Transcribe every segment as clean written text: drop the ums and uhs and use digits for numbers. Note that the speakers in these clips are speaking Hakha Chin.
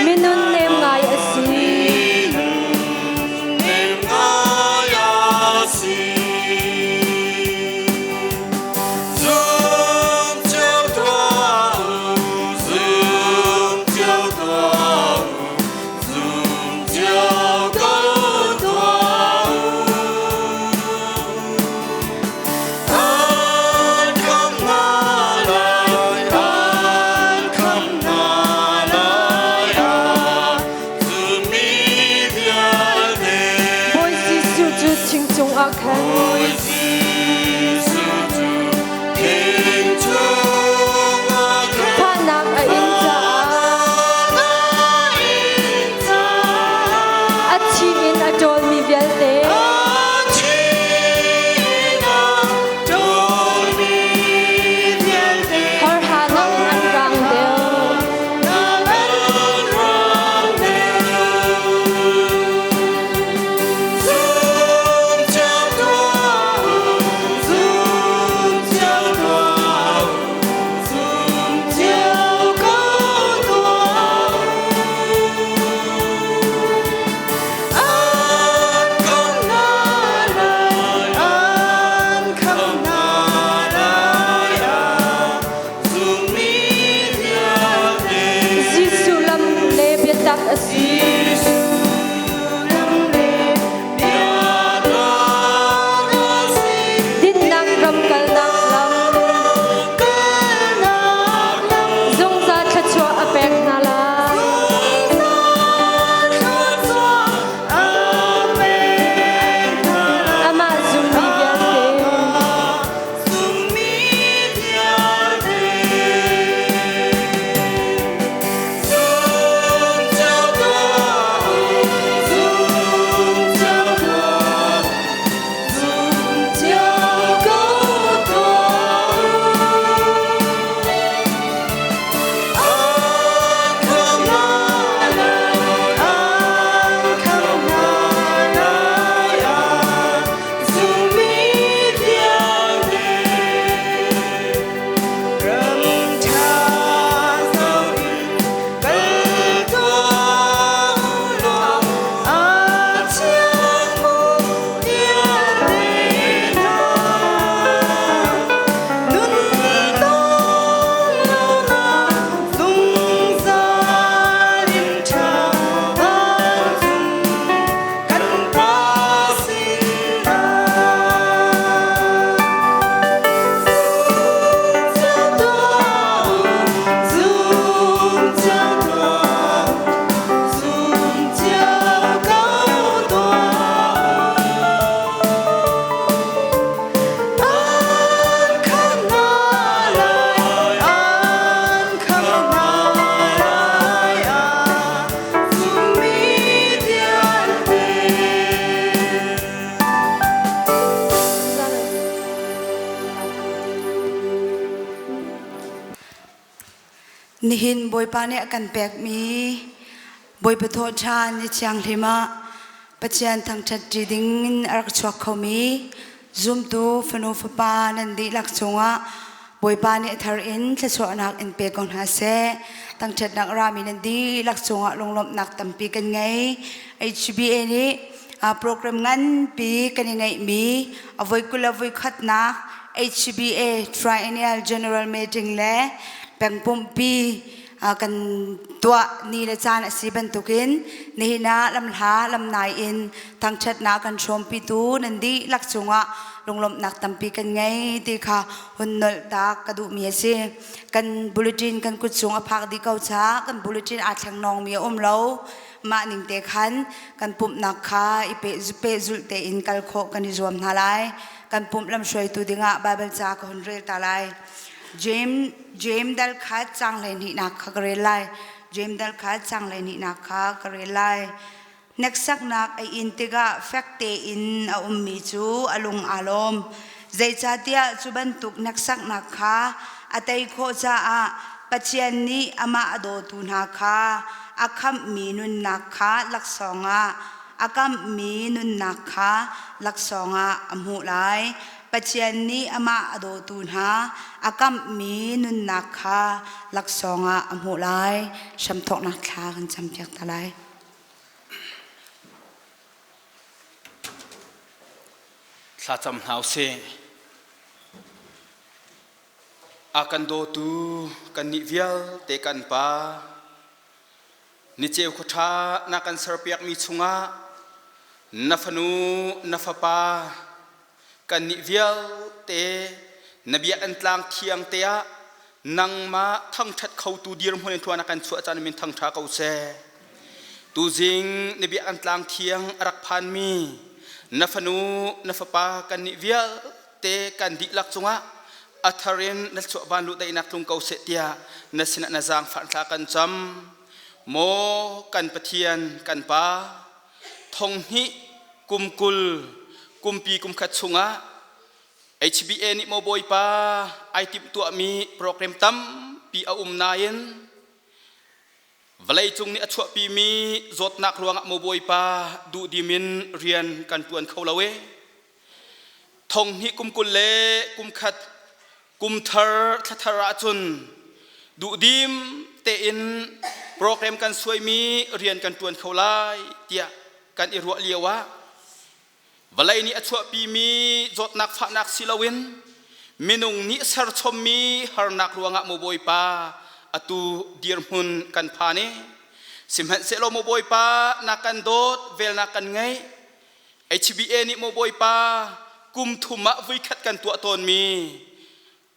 Minun nem ngai a si. Bawi Jesuh cu thing cungah khan fahnak a in caah a thi in a ṭawlmi vialte horha in an rang deuh. Jesuh lam le biatak a si. Dinnak ram kalnak lam. Zungzal thluachuah a pek hna lai. Amah zummi vialte. Nihin Bawipa nih a kan pekmi Bawipa thawhṭhan ni thianghlim ah Pathian thangṭhat ṭi ding in a rak chuak khomi zumtu fanu fapa nan dihlak cungah Bawipa nih a thar in thluachuahnak in pe ko hna seh. Thangṭhatnak rami nan dihlak cungah lunglawmhnak tampi kan ngei. HBA nih program nganpi kan i ngeihmi a voi 20 le voi khatnak HBA Triennial General Meeting le pengpumpi kan tuah ni le caan a si bantukin nihin ah lamhla lamnai in thangṭhatnak kan hrawmpitu nan dihlak cungah lunglawmhnak tampi kan ngei ti kha hun nolh ta ka duhmi a si. Kan bulletin kan kut chung a phak dih ko caah kan bulletin aa thleng nawngmi a um lo. Mah ning te khan kan pumhnak kha i pehzulh tein kal khawh kan i zuam hna lai. Kan pumh lamhruaitu dingah Baibal ca ka hun rel ta lai. James James dal khat caang 12nak kha ka rel lai. James dal khat caang 12nak kha ka rel lai. Hneksaknak a in tikah fek tein a ummi cu a lung aa lawm. Zeicahtiah cu bantuk hneksaknak kha a tei khawh caah Pathian nih amah a dawtu hna kha a khamhmi nunnak kha laksawng ah a kamhmi nunnak kha laksawng ah a hmuh lai. Pathian nih amah a dawtu hna a kamhmi nunnak kha laksawng ah a hmuh lai. Hramthawknak thla kan campiak ta lai. Thlacam hna usih. A kan dawtu kannih vialte kan Pa, niceu khuaṭha na kan serpiakmi chungah na fanu na fapa kannih vialte na biakinn tlang thiang te ah nangmah thangṭhat khotu dirhmun in thua na kan chuah caan min thangṭha ko seh. Tuzing na biakinn tlang thiang a rak phanmi na fanu na fapa kannih vialte kan dihlak cungah a thar in na chuah van lu daihnak tlung ko seh tiah na sinah na zaangfah thla kan cam. Maw kan Pathian kan Pa, thong hnih kum 20 kumpi kum khat chungah HBA nih maw Bawipa ai timhtuahmi program tampi a um nain vawleicung nih a chuahpimi zawtnak ruangah maw Bawipa duhdim in rian kan ṭuan kho lo e. Thong hnih kum 20 le kum khat kum thar thla thar ahcun duhdim tein program kan suaimi rian kan ṭuan kho lai tiah kan i ruah lio ah vawlei nih a chuahpimi zawtnak fahnak si loin minung nih serchommi harnak ruangah maw Bawipa atu dirhmun kan phan i sihmanhsehlaw maw Bawipa na kan dawt velnak kan ngeih. HBA nih maw Bawipa kum thum ah vuikhat kan tuah tawnmi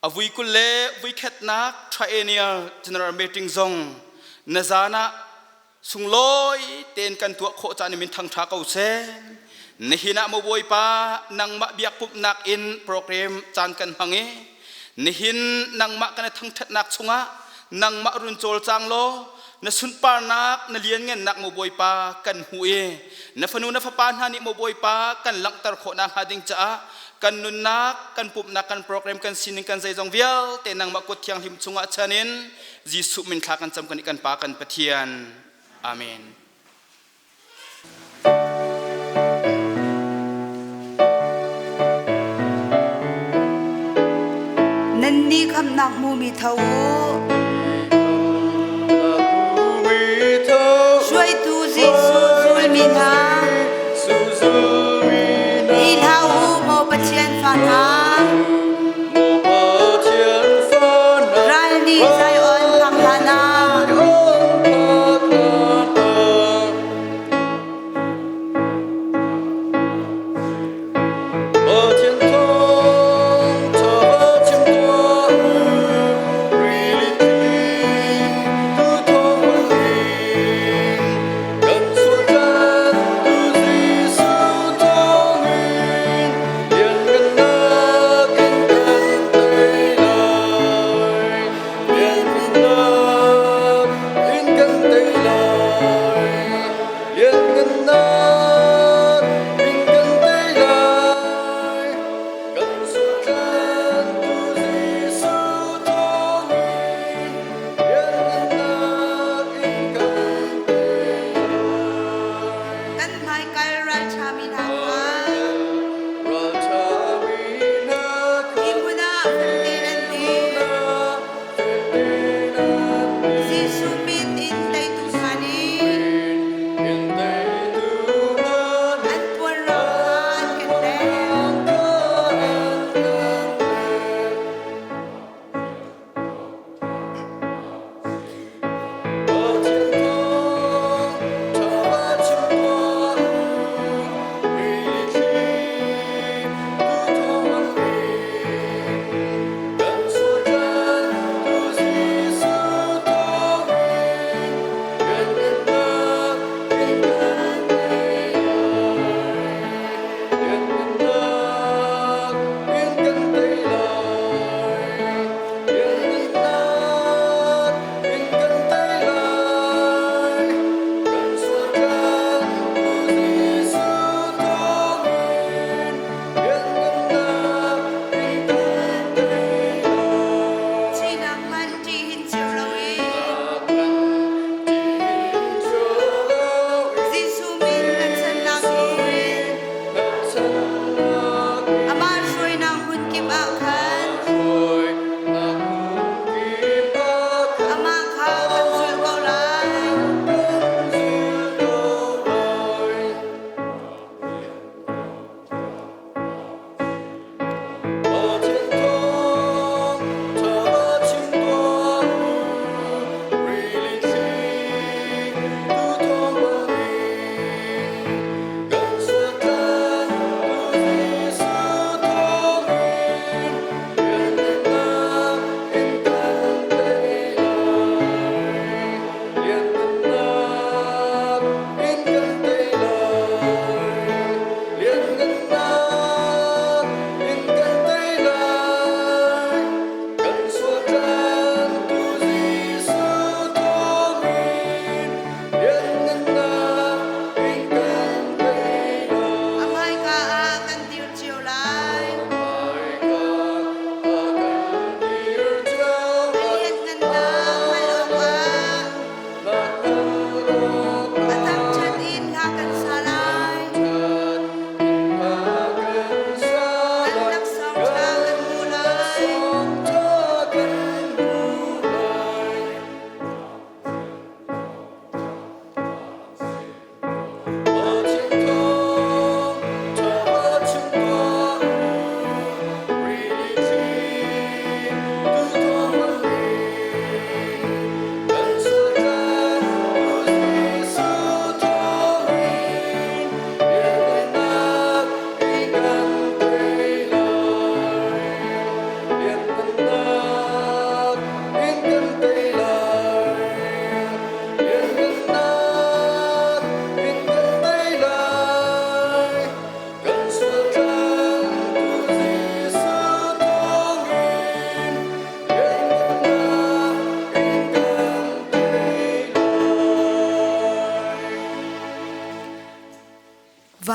a vui 20 le vuikhatnak triennial general meeting zong na zan ah sunglawi tein kan tuah khawh caan in min thangṭha ko seh. Nihin ah maw Bawipa nangmah biak pumhnak in program caan kan hmang i nihin nangmah kan i thangṭhatnak chungah nangmah run cawlcang law na sunparnak na lianngannak maw Bawipa kan hmuh i na fanu na fapa hna nih maw Bawipa kan langhter khawh nakhnga ding caah kan nunnak kan pumhnak kan program kan sining kan zeizong vialte nangmah kut thianghlim chungah chan in Jesuh min thla kan cam kan i kan Pa kan Pathian. Amen. Nannih khamhnak hmumi tho u. Hruaitu Jesuh zulmi hna, i hlau u maw Pathian fa hna. Ral nih Zion phak hlan ah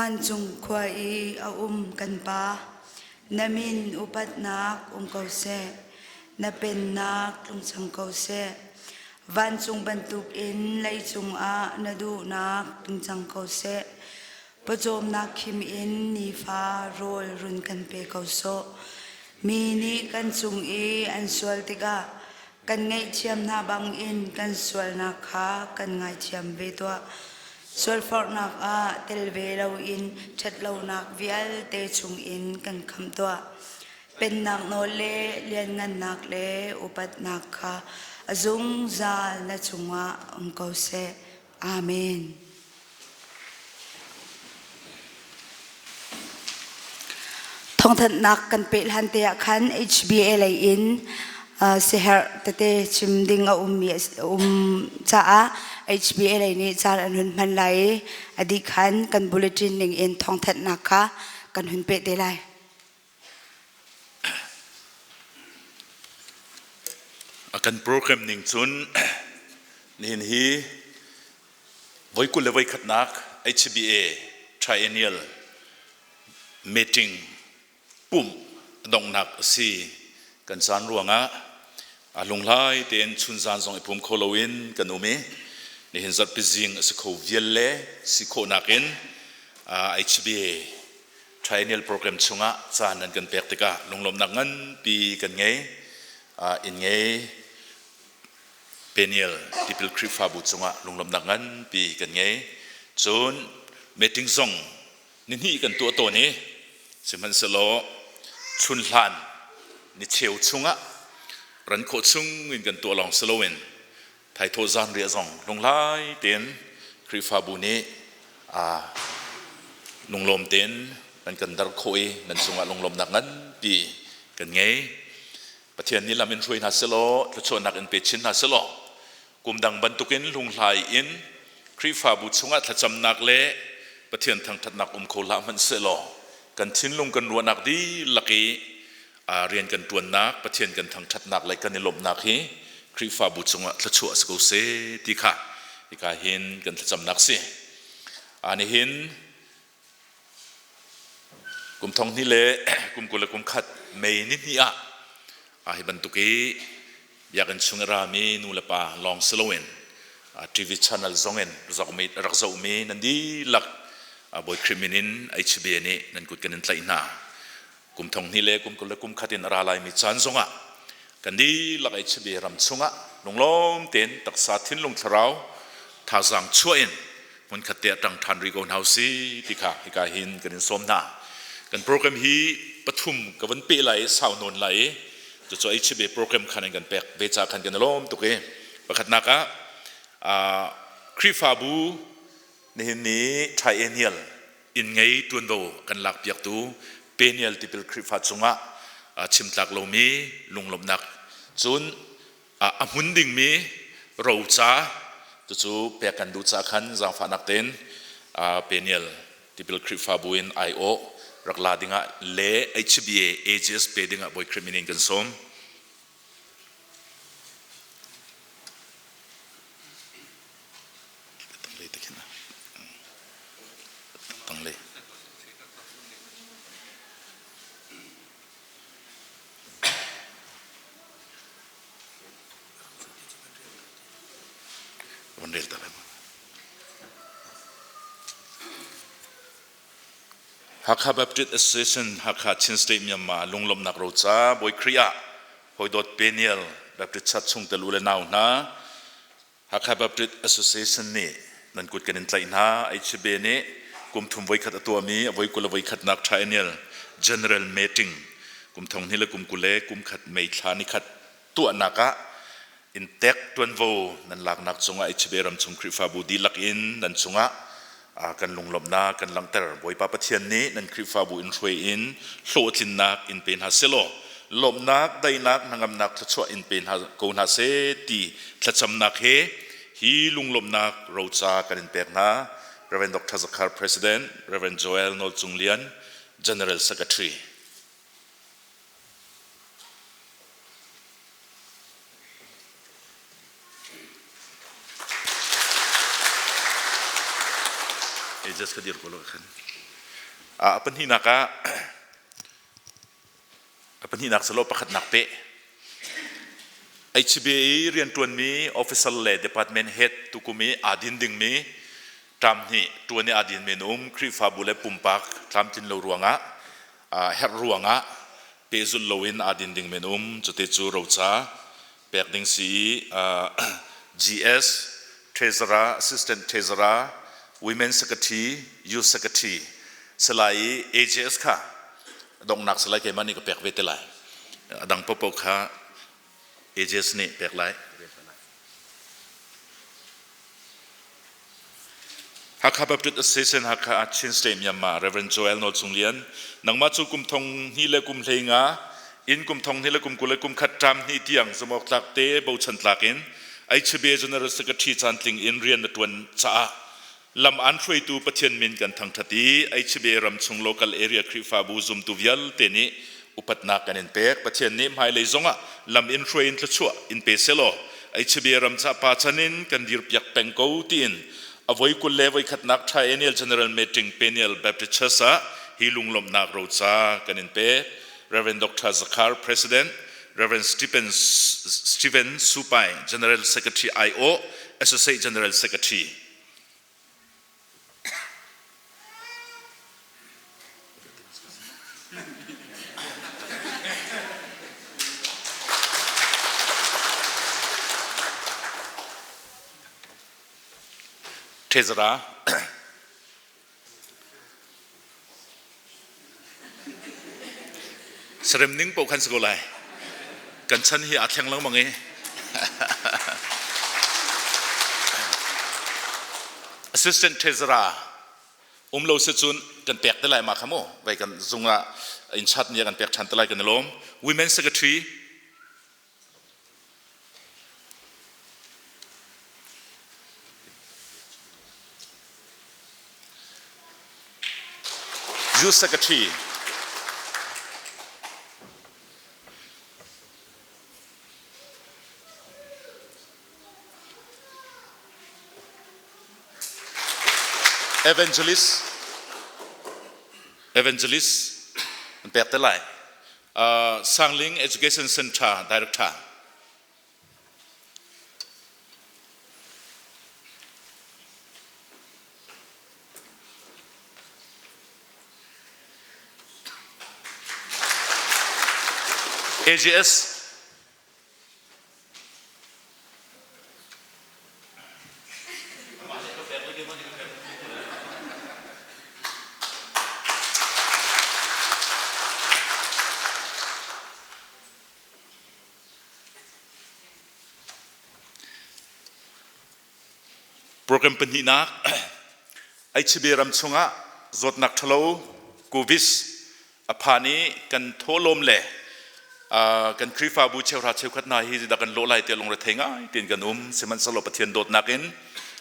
Vancung khua i a um kan Pa, na min upatnak um ko seh, na pennak tlung cang ko seh. Vancung bantukin leicung ah na duhnak tlung cang ko seh. Pawcawmnak khim in nifa rawl run kan pe ko sawh. Mi nih kan cung i an sual tikah kan ngaihthiam hna bangin kan sualnak kha kan ngaithiam ve tuah. Sualforhnak ah tel ve loin ṭhatlonak vialte chungin kan khamh tuah. Pennak nawl le lianngannak le upatnak kha a zungzal na cungah um ko seh. Amen. Thawngthanhnak kan peh hlan te ah khan HBA lei in siaherh tete chim ding a ummi a um caah HBA lei nih caan an hun hman lai i a dih khan kan bulletin ning in thawngthanhnak kha kan hun peh te lai. A kan program ning cun nihin hi voi 21 khatnak HBA Triennial meeting pumh donghnak a si. Kan caan ruangah a lunghlai tein chunzan zong i pum kho loin kan um i nihin zarhpi zing a si kho vial le si khawhnak in HBA Triennial program chungah caan nan kan pek tikah lunglawmhnak nganpi kan ngei. Inn ngei Peniel Tipil Khrihfabu cungah lunglawmhnak nganpi kan ngei. Cun meeting zong nihnih kan tuah tawn i sihmanhsehlaw chunhlan ni cheu chungah ran khawh chung in kan tuah lawng si loin thaithawh zanriah zong lunghlai tein Khrihfabu nih lunglawm tein nan kan dar khawh i nan cungah lunglawmhnak nganpi kan ngei. Pathian nih lam in hruai hna selaw thluachuahnak in pe chin hna selaw kum dang bantukin lunghlai in Khrihfabu chungah thlacamnak le Pathian thangṭhatnak um kho hlah hmanh sehlaw kan thinlung kan ruahnak dihlak i rian kan ṭuannak Pathian kan thangṭhatnak le kan i lawmhnak hi Khrihfabu chungah thluachuah si ko seh ti kha hika hin kan thlacamnak si. Nihin Kum 2021 May ni hnih ah hi bantuk i biakinn chung i rami nu le pa lawng si loin TV channel zong in rak zohmi nan dihlak Bawi Khrih min in HBA nih nan kut kan in tlaih hna. Kum 2021 in a ra laimi caan zongah kan dihlak HBA ram chungah lunglawm tein taksa thinlung thlarau thazaang chuah in hmunkhat te ah ṭang ṭhan rih ko hna usih ti kha hika hin kan in sawm hna. Kan program hi pathum ka van peh lai i sau nawn lai i cucu HBA program khan in kan pek ve ca khan kan i lawm tuk i pakhatnak ah Khrihfabu nihin ni triennial inn ngei ṭuanvo kan lak piaktu Peniel tipil Khrihfa cungah chimtlak lomi lunglawmhnak cun a hmun dingmi roca cucu pek kan duh caah khan zaangfahnak tein Peniel tipil Khrihfabu in aiawh rak la dingah le HBA AGS pe dingah Bawi Khrih min in kan sawm. Tanglei. Van rel ta lai. Hakha Baptist Association Hakha Chin State Myanmar lunglawmhnak roca Bawi Khrih ah hawidawt Peniel Baptist Church chungtel u le nau hna Hakha Baptist Association nih nan kut kan in tlaih hna. HB nih kum thum voikhat a tuahmi a voi 20 le voikhatnak triennial general meeting kum thong hnih le kum 20 le kum khat May thla ni khat tuahnak ah inntek tuanvo nan laknak cungah HB ramchung Khrihfabu dihlak in nan cungah kan lunglawmhnak kan langhter. Bawipa Pathian nih nan Khrihfabu in hruai in hlawhtlinnak in pe hna selaw lawmhnak, daihnak, hnangamnak thluachuah in pe hna ko hna seh ti thlacamnak he hi lunglawmhnak roca kan in pek hna. Rev. Dr. Zakhar President, Rev. Joel Nawl Cung Lian, General Secretary. Just ka dir ko lo khan. A pahnihnak ah a pahnihnak silo pakhatnak peh. HBA i rianṭuanmi officer le department head tukum i aa din dingmi ṭam hnih ṭuan i aa dinmi an um. Khrihfabu le pumpak tlamtlin lo ruangah herh ruangah pehzulh loin aa din dingmi an um. Cute cu roca pek ding si i GS, Treasurer, Assistant Treasurer, Women Secretary, Youth Secretary salai i AJS kha donghnak salai keimah nih ka pek ve te lai. A dang paohpaoh kha AJS nih pek lai. Hakha Baptist Association Hakha Chin State Myanmar Reverend Joel Nawl Cung Lian nangmah cu kum thong hnih le kum hlei nga in kum thong hnih le kum 20 le kum khat ṭam hnih tiang zumawk tlak te bochan tlak in HBA General Secretary cantling in rian na ṭuan caah lam an hruaitu Pathian min kan thangṭhat i HBA ram chung local area Khrihfabu zumtu vialte nih upatnak kan in pek. Pathian nih hmailei zongah lam in hruai in thluachuah in pe selaw HBA ram ca pa chan in kan dirpiak peng ko tiin a voi 20 le voi khatnak Triennial General Meeting Peniel Baptist Church ah hi lunglawmhnak roca kan in pek. Reverend Dr. Zakhar President, Reverend Stephen, Stephen Supai General Secretary IO, Associate General Secretary. Treasurer Sarem ning paoh khan si ko lai. Kan chan hi aa thleng lengmang i. Assistant Treasurer um lo si cun kan pek te lai ma kha mu. Vai kan zung ah in chat ni kan pek than te lai kan i lawm. Women Secretary Youth Secretary Evangelist Evangelist an pek te lai. Sangling Education Center Director. AGS Program pahnihnak HB ram chungah zawtnak ṭhalo COVID a phan i kan thawhlawm le kan Khrihfabu cheuhra cheukhat hna hi zeidah kan lawh lai tiah lungrethei ngai tein kan um. Sihmanhsehlaw Pathian dawtnak in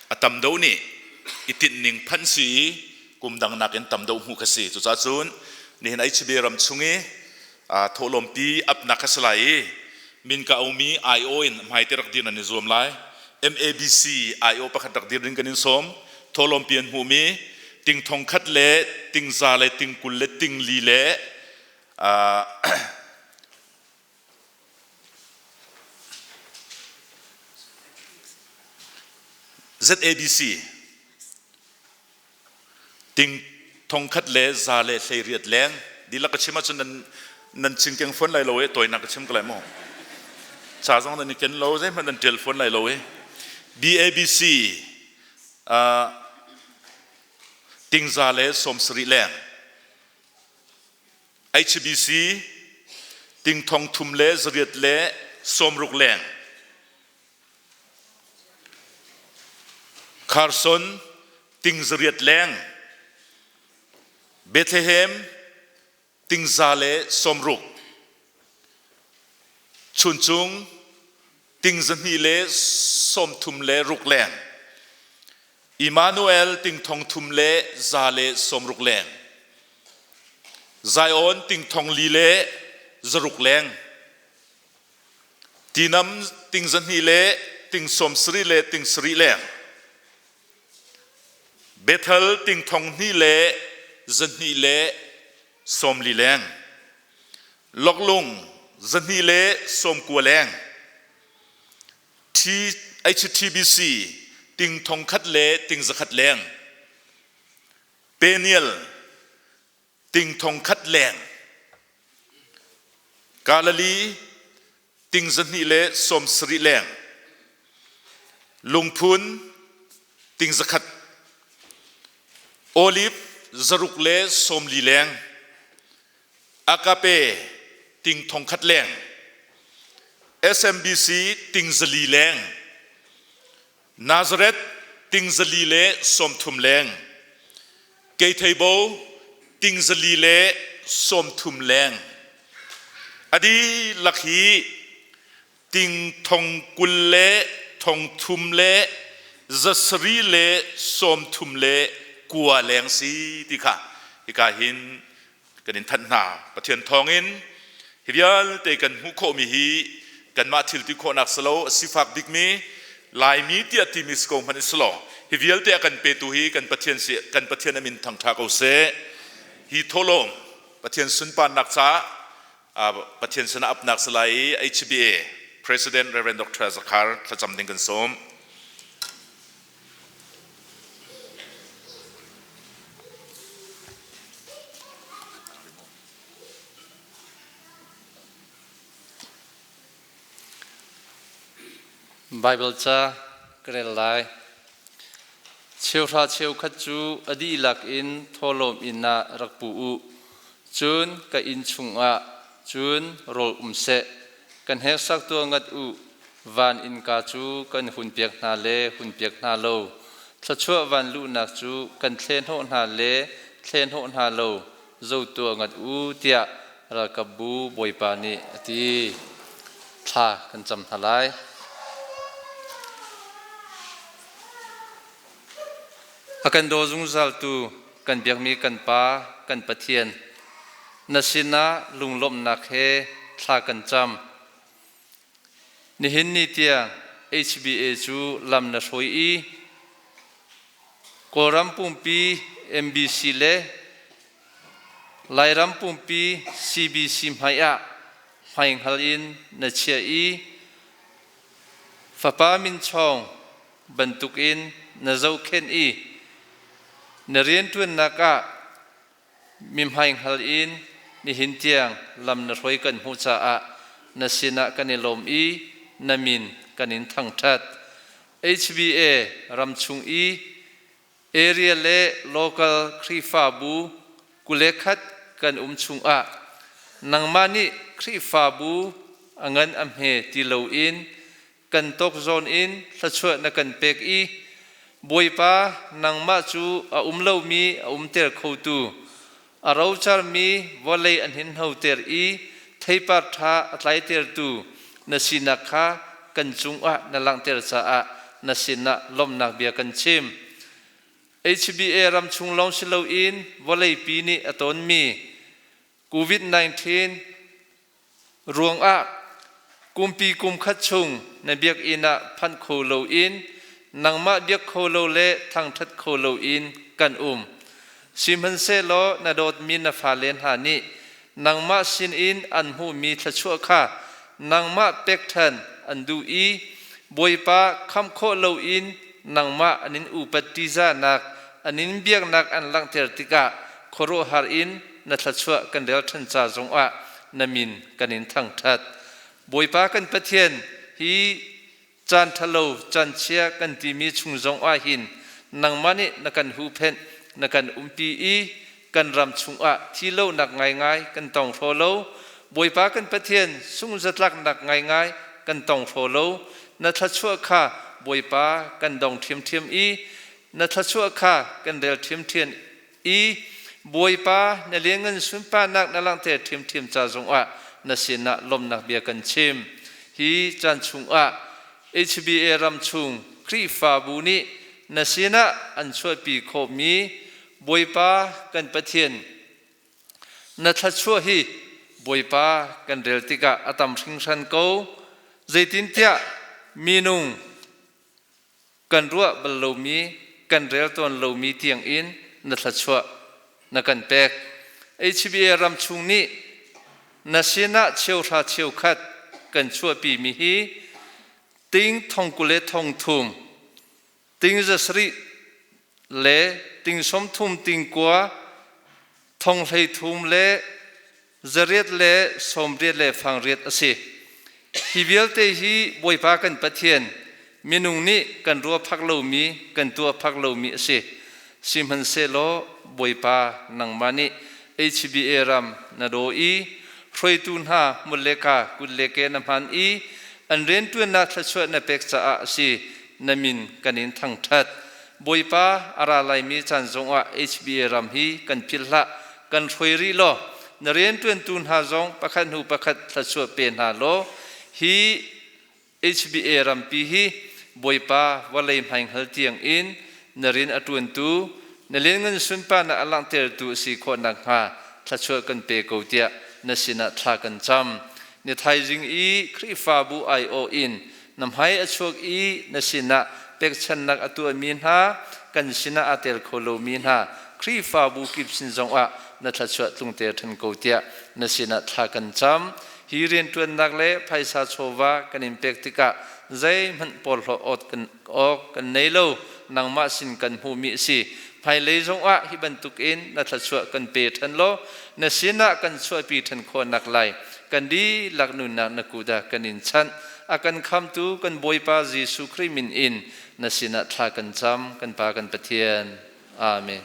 a tam deuh nih i tinhning phanh si i kum dang nakin tam deuh hmuh kha si. Cucaah cun nihin HB ram chung i thawhlawmpi apnak kha si lai i min ka aumi IO in hmaite rak dir nan i zuam lai. MABC IO pakhat rak dir ding kan in sawm. Thawhlawmpi an hmuhmi ting thong khat le ting za le ting 20 le ting li le ZABC ting thong khat le za le hlei riat leng dihlak ka chim ahcun nan nan chingkeng fawn lai lo e tawinak ka chim ko lai mu ca zong nan i ken lo zeihmanh nan ṭial fawn lai lo e BABC tingza le 70 leng HBC ting thong thum le zariat le 60 leng Carson ting zariat leng Bethlehem tingza le 60 Chuncung ting 200 le 30 le ruk leng Emmanuel ting thong thum le za le 60 leng Zion ting thong li le zaruk leng Tinam ting 200 le ting 70 le ting sarih leng Bethel ting thong hnih le 12 le 40 leng. Loklung 2 le 90 leng. HTBC ting thong khat le ting zakhat leng. Peniel ting thong khat leng. Galilee ting 2 le 70 leng. Lungphun ting zakhat. Olive zaruk le 40 leng. Agape ting thong khat leng. SMBC ting zali leng. Nazareth ting zali le 30 leng. Keitheibo ting zali le 30 leng. Adi lak hi ting thong 20 le thong thum le zasari le 30 le kua leng si ti kha hika hin kan in thanh hna. Pathian thawngin hi vialte kan hmuh khawhmi hi kanmah thil ti khawhnak silo sifak bikmi Laimi tiah timi si ko hmanh silo hi vialte a kan petu hi kan Pathian si. Kan Pathian a min thangṭha ko seh. Hi thawhlawm Pathian sunparnak caah Pathian sinah apnak salai i HBA President Reverend Dr. Zakhar thlacam ding kan sawm. Bible ca ka rel lai. Cheuhra cheukhat cu a dihlak in thawhlawm inn ah rak pu u. Cun ka inn chungah cun rawl um seh. Kan heksak tuah ngat u. Van innka cu kan hunpiak hna le hunpiak hna lo. Thluachuah van luhnak cu kan thlehnawh hna le thlehnawh hna lo. Zo tuah ngat u tiah ralkapbu Bawipa nih a ti. Thla kan cam hna lai. A kan daw zungzaltu kan biakmi kan Pa, kan Pathian, na sinah lunglawmhnak he thla kan cam. Nihin ni tiang HBA cu lam na hruai i Kawlram pumpi MBC le Lairam pumpi CBC hmai ah hmaihngal in na chiah i fapa minchawng bantukin na zohkhenh i na rianṭuannak ah mi hmaihngal in nihin tiang lam na hruai kan hmuh caah na sinah kan i lawm i na min kan in thangṭhat. HBA ramchung i area le local Khrihfabu 21 kan um chungah nangmah nih Khrihfabu a ngan a hme ti loin kan tawk zawn in thluachuah na kan pek i Bawipa nangmah cu a um lomi a umter khotu a rocarmi vawlei a hninhnoter i theipar ṭha a tlaitertu na sinak kha kan cungah na langhter caah na sinah lawmhnak bia kan chim. HBA ram chung lawng si loin vawleipi nih a tonmi COVID-19 ruangah kumpi kum khat chung na biakinn ah phanh kho loin nangmah biak kho lo le thangṭhat kho loin kan um. Sihmanhsehlaw na dawtmi na fale hna nih nangmah sinin an hmuhmi thluachuah kha nangmah pek ṭhan an duh i Bawipa khamh khawh loin nangmah an in upat ṭihzahnak an in biaknak an langhter tikah khuaruahhar in na thluachuah kan rel ṭhan ca zongah na min kan in thangṭhat. Bawipa kan Pathian, hi caan ṭhalo caan chia kan timi chung zongah hin nangmah nih na kan huhphenh, na kan umpi i kan ram chungah thi lonak ngaingai kan tong hraw lo. Bawipa kan Pathian, sungzatlaknak ngaingai kan tong hraw lo. Na thluachuah kha Bawipa kan dong ṭhiamṭhiam i na thluachuah kha kan rel ṭhiamṭhiam i Bawipa na lianngan sunparnak na langhter ṭhiamṭhiam ca zongah na sinah lawmhnak bia kan chim. Hi caan chungah HBA ram chung Khrihfabu nih na sinah an chuahpi khawhmi Bawipa kan Pathian na thluachuah hi Bawipa kan rel tikah a tam hringhran ko. Zeitintiah minung kan ruah bal lomi, kan rel tawn lomi tiangin na thluachuah na kan pek. HBA ram chung nih na sinah cheuhra cheukhat kan chuahpimi hi ting thong kul le thong thum, ting zasarih le ting sawmthum ting kua, thong hlei thum le zariat le sawmriat le fangriat a si. Hi vialte hi Bawipa kan Pathian minung nih kan ruah phak lomi, kan tuah phak lomi a si. Sihmanhsehlaw Bawipa nangmah nih HBA ram na daw i hruaitu hna mut le ka kut le ke na hman i an rianṭuannak thluachuah na pek caah a si na min kan in thangṭhat. Bawipa a ra laimi caan zongah HBA ram hi kan philh hlah, kan hruai rih law na rianṭuantu hna zong pakhat hnu pakhat thluachuah pe hna law hi HBA rampi hi Bawipa vawlei hmainghal tiang in na rian a ṭuantu, na lianngan sunparnak a langhtertu a si khawh nakhnga thluachuah kan pe ko tiah na sinah thla kan cam. Ni thaizing i Khrihfabu aiawh in na hmai a chuak i na sinah pekchannak a tuahmi hna, kan sinah aa tel kho lomi hna Khrihfabu kip sin zongah na thluachuah tlungter ṭhan ko tiah na sinah thla kan cam. Hi rianṭuannak le phaisa chawva kan in pek tikah zeihmanh porhlawt awk kan nei lo, nangmah sin kan hmuhmi a si. Hmailei zongah hi bantukin na thluachuah kan pe ṭhan law na sinah kan chuahpi ṭhan khawh naklai kan dihlak nunnak na kut ah kan in chanh. A kan khamtu kan Bawipa Jesuh Khrih min in na sinah thla kan cam, kan Pa kan Pathian. Amen.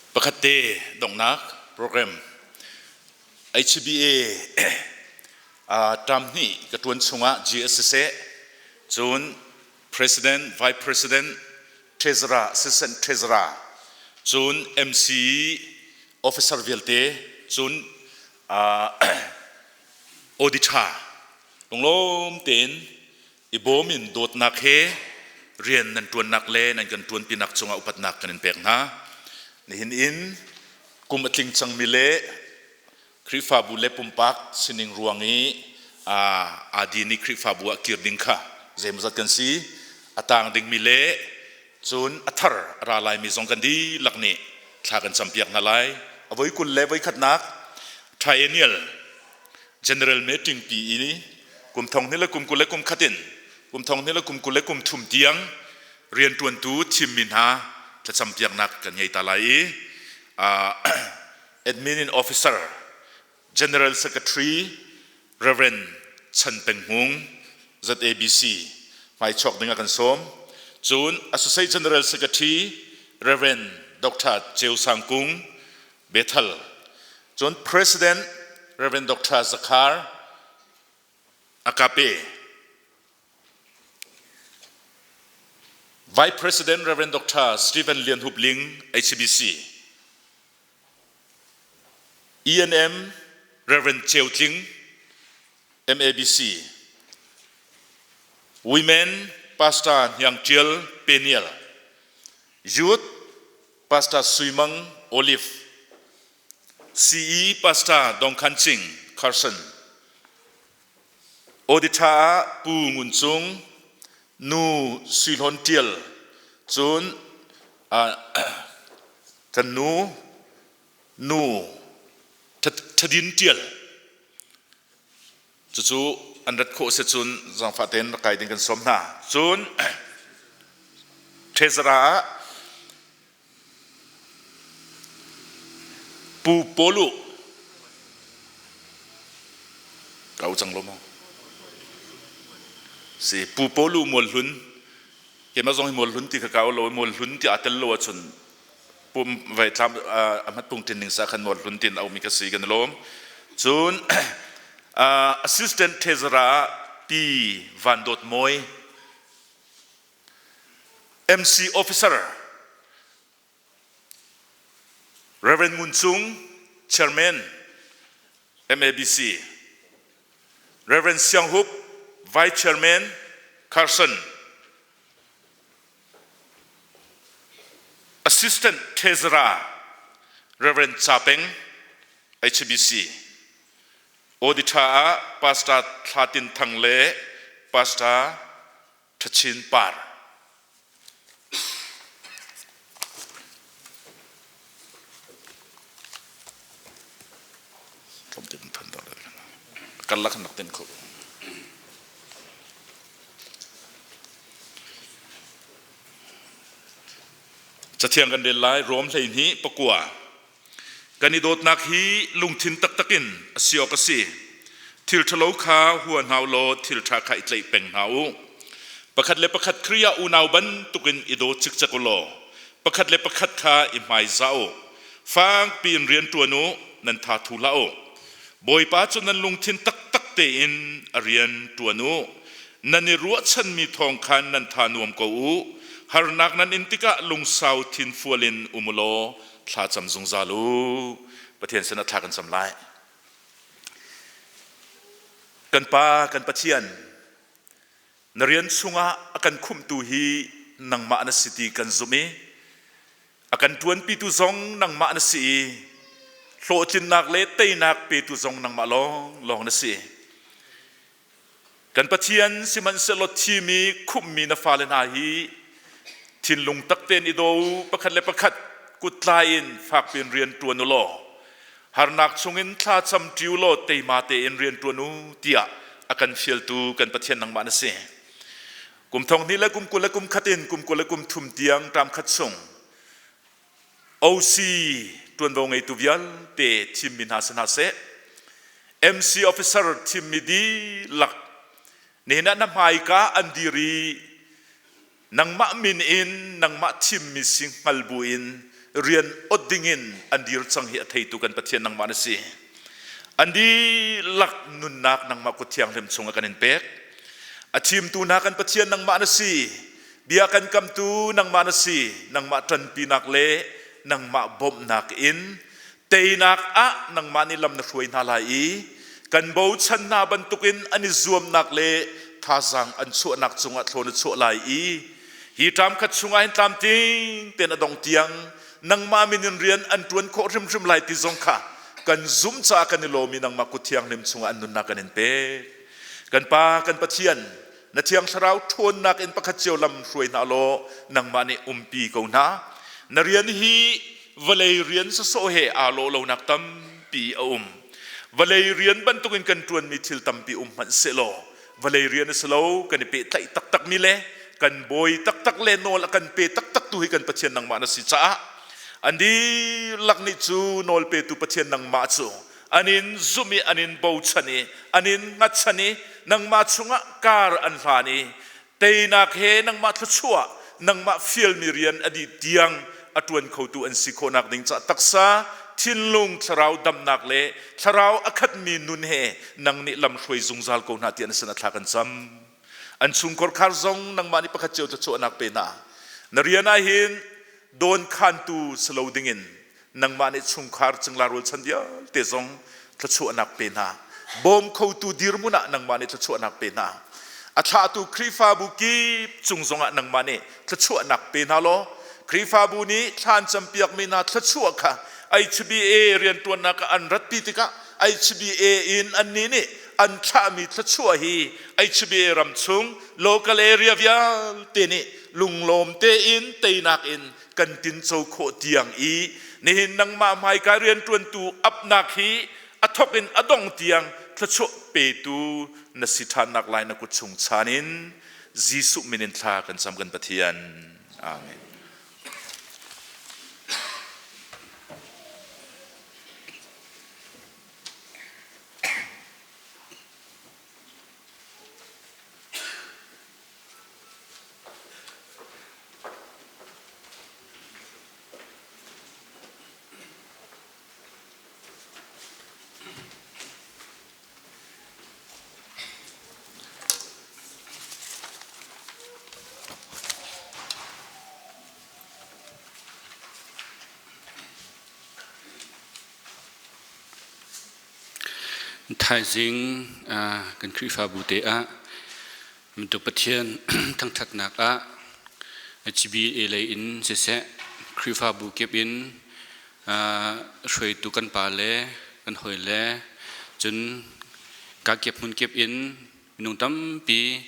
Pakhat te donghnak program HBA term hnih ka tuan chungah GS siseh cun President, Vice President, Treasurer, Assistant Treasurer cun MC officer vialte cun auditor lunglawm tein i bawm in dawtnak he rian nan ṭuannak le nan kan ṭuanpinak cungah upatnak kan in pek hna. Nihin in kum a tling cangmi le Khrihfabu le pumpak sining ruang i aa din i Khrihfabu ah kir ding kha zeimawzat kan si. A tang dingmi le cun a thar a ra laimi zong kan dihlak nih thla kan campiak hna lai. A voi 20 le voi khatnak triennial General meeting pi i kum thong hnih le kum 21 in kum thong hnih le kum 23 tiang rianṭuantu thimmi hna thlacampiaknak kan ngei ta lai i admin in officer General Secretary Reverend Chan Peng Hmung ZABC hmaichuak ding a kan sawm. Cun Associate General Secretary Reverend Dr. Ceu Sang Kung Bethel. Cun President Rev. Dr. Zakhar Akape. Vice President Rev. Dr. Stephen Lian Hup Ling, HCBC. ENM Rev. Cheu Tling, MABC. Women Pastor Hniang Tial Peniel. Youth Pastor Sui Mang Olive, CE Pastor Dong Khan Ching Carson, Auditor ah Pu Ngun Cung, Nu Sui Hlawn Tial, cun kan nu Nu Thadin Tial. Cucu an rat khawh si cun zaangfah tein rak kai ding kan sawm hna. Cun Treasurer ah Pu Pawlu kau cang lo maw? Si Pu Pawlu Mualhlun keimah zong hi Mualhlun ti kha kau lo Mualhlun ti aa tel lo ahcun pum vai tlam a hmat pung tin ning sa khan Mualhlun tin a ummi ka si kan lawm. Cun Assistant Treasurer Pi Van Dawt Mawi MC Officer Reverend Ngun Cung, Chairman. MABC. Reverend Siang Hup, Vice Chairman, Carson. Assistant Treasurer, Reverend Cha Peng, HBC. Auditor ah Pastor Thla Tin Thang le Pastor Thachin Par. Karlak kan rak ten kho. Cathiang kan rel lai Rom 12 pakua. Kan i dawtnak hi lungthin taktak in a si awk a si. Thil ṭhalo kha hua hna u law thil ṭha kha i tlaih peng hna u. Pakhat le pakhat Khrih ah unau bantukin i daw cikcek u law pakhat le pakhat kha i hmaizah u. Fakpi in rian ṭuan u, nan tha thu hlah u. Bawipa cu nan lungthin taktak tein a rian ṭuan u. Nan i ruahchanmi thawng khan nan tha nuam ko u. Harnak nan in tikah lungsau thinfual in um u law thla cam zungzal u. Pathian sinah thla kan cam lai. Kan Pa, kan Pathian, na rian chungah a kan khumhtu hi nangmah na si ti kan zumh i a kan ṭuanpitu zong nangmah na si i hlawhtlinnak le teinak petu zong nangmah lawnglawng na si. Kan Pathian sihmanhsehlaw thimi khumhmi na fale hna hi thinlung tak tein i daw u, pakhat le pakhat kuttlai in fakpi in rian ṭuan u law harnak chungin thla cam ṭi u law teima tein rian ṭuan u tiah a kan fialtu kan Pathian nangmah na si. Kum thong hnih le kum 20 le kum khat in kum 20 le kum thum tiang ṭam khat chung OC ṭuanvo ngeitu vialte thimmi hna si hna seh, MC officer thimmi dihlak nihin ah na hmaika an dir i nangmah min in nangmah thimmi si hngal buin rian ot dingin an dir cang hi a theitu kan Pathian nangmah na si. An dihlak nunnak nangmah kut thianghlim chungah kan in pek. A thimtu hna kan Pathian nangmah na si. Bia kan kamtu nangmah na si, nangmah ṭanpinak le nangmah bawmhnak in teinak ah nangmah nih lam na hruai hna lai i kan bochan hna bantukin an i zuamnak le thazaang an chuahnak cungah thlawn na chuah lai i hi ṭam khat chungah hin tlamtling tein a dong tiang nangmah min in rian an ṭuan khawh hrimhrim lai ti zong kha kan zumh caah kan i lawm i nangmah kut thianghlim chungah an nunnak kan in pek. Kan Pa, kan Pathian, na thiang thlarau ṭhawnnak in pakhat cio lam hruai hna law nangmah nih umpi ko hna. Na rian hi vawlei rian sawsawh he aa lawh lonak tampi a um. Vawlei rian bantukin kan ṭuanmi thil tampi um hmanh sehlaw vawlei rian a si lo kan i pehtlaih taktakmi le kan bawi taktak le nawl a kan pe taktak tu hi kan Pathian nangmah na si caah an dihlak nih cu nawl petu Pathian nangmah cu an in zumh i an in bochan i an in hngatchan i nangmah chungah kar an hlan i teinak he nangmah thluachuah nangmah fialmi rian a dih tiang a ṭuan khotu an si khawhnak ding caah taksa thinlung thlarau damnak le thlarau a khatmi nun he nang nih lam hruai zungzal ko hna tiah na sin a thla kan cam an chungkhar khar zong nangmah nih pakhat cio thluachuahnak pe hna na rian ah hin dawn khantu si lo dingin nangmah nih chungkhar cingla rualchan vialte zong thluachuahnak pe hna bawm khotu dirhmun ah nangmah nih thluachuahnak pe hna a thlahtu Khrihfabu kip cung zongah nangmah nih thluachuahnak pe hna law Khrihfabu nih thlan campiakmi hna thluachuah kha HBA rianṭuannak ah an ratpi tikah HBA in annih nih an thlahmi thluachuah hi HBA ram chung local area vialte nih lunglawm tein teinak in kan tinco khawh tiang i nihin nangmah hmaika rianṭuantu apnak hi a thok in a dong tiang thluachuah petu na si ṭhannak lai na kut chung chan in Jesuh min in thla kan cam kan Pathian. Amen. Thaizing kan Khrihfabu te ah Mintuk Pathian thangṭhatnak ah HBA lei in siseh Khrihfabu kip in hruaitu kan pa le kan hawi le cun kakip hmun kip in minung tampi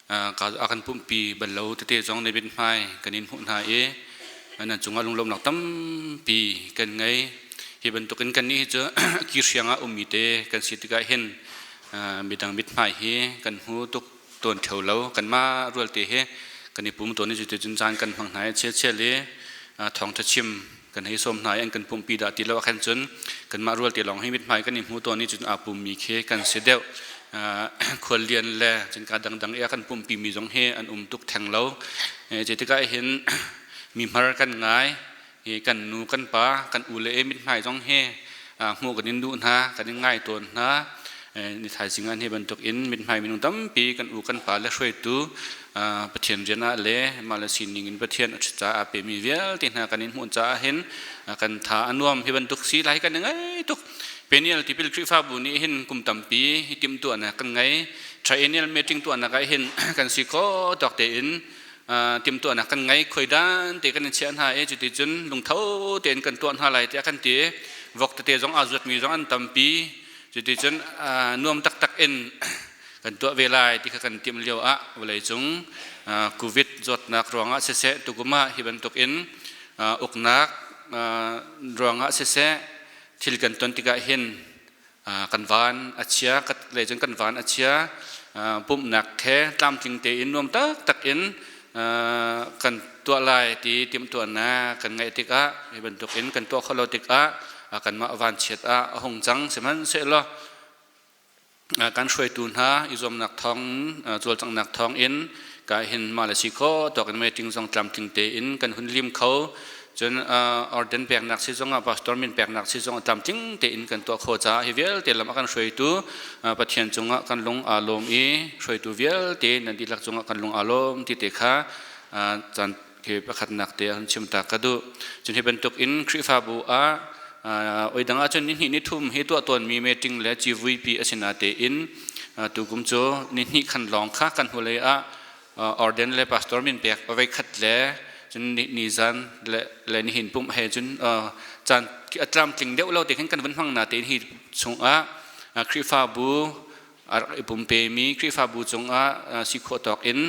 a kan pumhpi bal lo tete zong na mithmai kan in hmuh hna i nan cungah lunglawmhnak tampi kan ngei. Hi bantukin kannih hi cu kihriang ah ummi te kan si tikah hin midang mithmai hi kan hmu tuk tawn ṭheo lo. Kanmah rualte hi kan i pum tawn i cuticun caan kan hmang hna i chialchial i thawngṭha chim kan hei sawm hna i an kan pumhpi dah ti lo ah khan cun kanmah rualte lawng hi mithmai kan i hmu tawn i cun aa pummi khi kan si deuh. Khuallian le cun ka dangdang i a kan pumhpi mi zong hi an um tuk theng lo. Cu tikah hin mi hmar kan ngai i kan nu kan pa kan u le e mithmai zong hi hmuh kan in duh hna kan in ngai tawn hna. Ni thaizing ah hi bantuk in mithmai minung tampi kan u kan pa le hruaitu Pathian rian ah le mah le sining in Pathian a caah pemi vialte hna kan in hmuh caah hin kan tha a nuam. Hi bantuk si lai kan i ngai tuk. Peniel Tipil Khrihfabu nih hin kum tampi hi timhtuahnak kan ngei. Triennial meeting tuahnak ah hin kan si kho tawk tein timhtuahnak kan ngei. Khuaidan te kan in chiah hna i cuticun lungtho tein kan tuah hna lai tiah kan ti. Vok tete zong aa zuatmi zong an tampi. Cuticun nuam taktak in kan tuah ve lai ti kha kan timh lio ah vawleicung COVID zawtnak ruangah siseh tukum ah hi bantuk in uknak ruangah siseh thil kan ton tikah hin kan van a chia lei cun kan van a chia. Pumhnak he tlamtling tein nuam taktak in kan tuah lai ti timhtuahnak kan ngeih tikah hi bantuk in kan tuah khawh lo tikah kanmah vanchiat ah a hung cang. Sihmanhsehlaw kan hruaitu hna i zuamnak thawng cawlcanghnak thawng in ka hin mah le si kho tawk in meeting zong tlamtling tein kan hun lim kho. Cun orden peknak si zong ah pastor min peknak si zong ah tlamtling tein kan tuah kho caah hi vialte lam a kan hruaitu Pathian cungah kan lung aa lawm i hruaitu vialte nan dihlak cungah kan lung aa lawm ti te kha caan khi pakhatnak te an chim ta ka duh. Cun hi bantuk in Khrihfabu ah oi dang ahcun ni hnih ni thum hi tuah tawnmi meeting le civuipi a si natein tukum cu ni hnih khan lawng kha kan hnulei ah orden le pastor min pek voi khat le cun ni zan le nihin pumh he cun caan a tlamtling deuh lo te khin kan vun hmang na tein hi chungah Khrihfabu a rak i pumpemi Khrihfabu cungah si khawh tawk in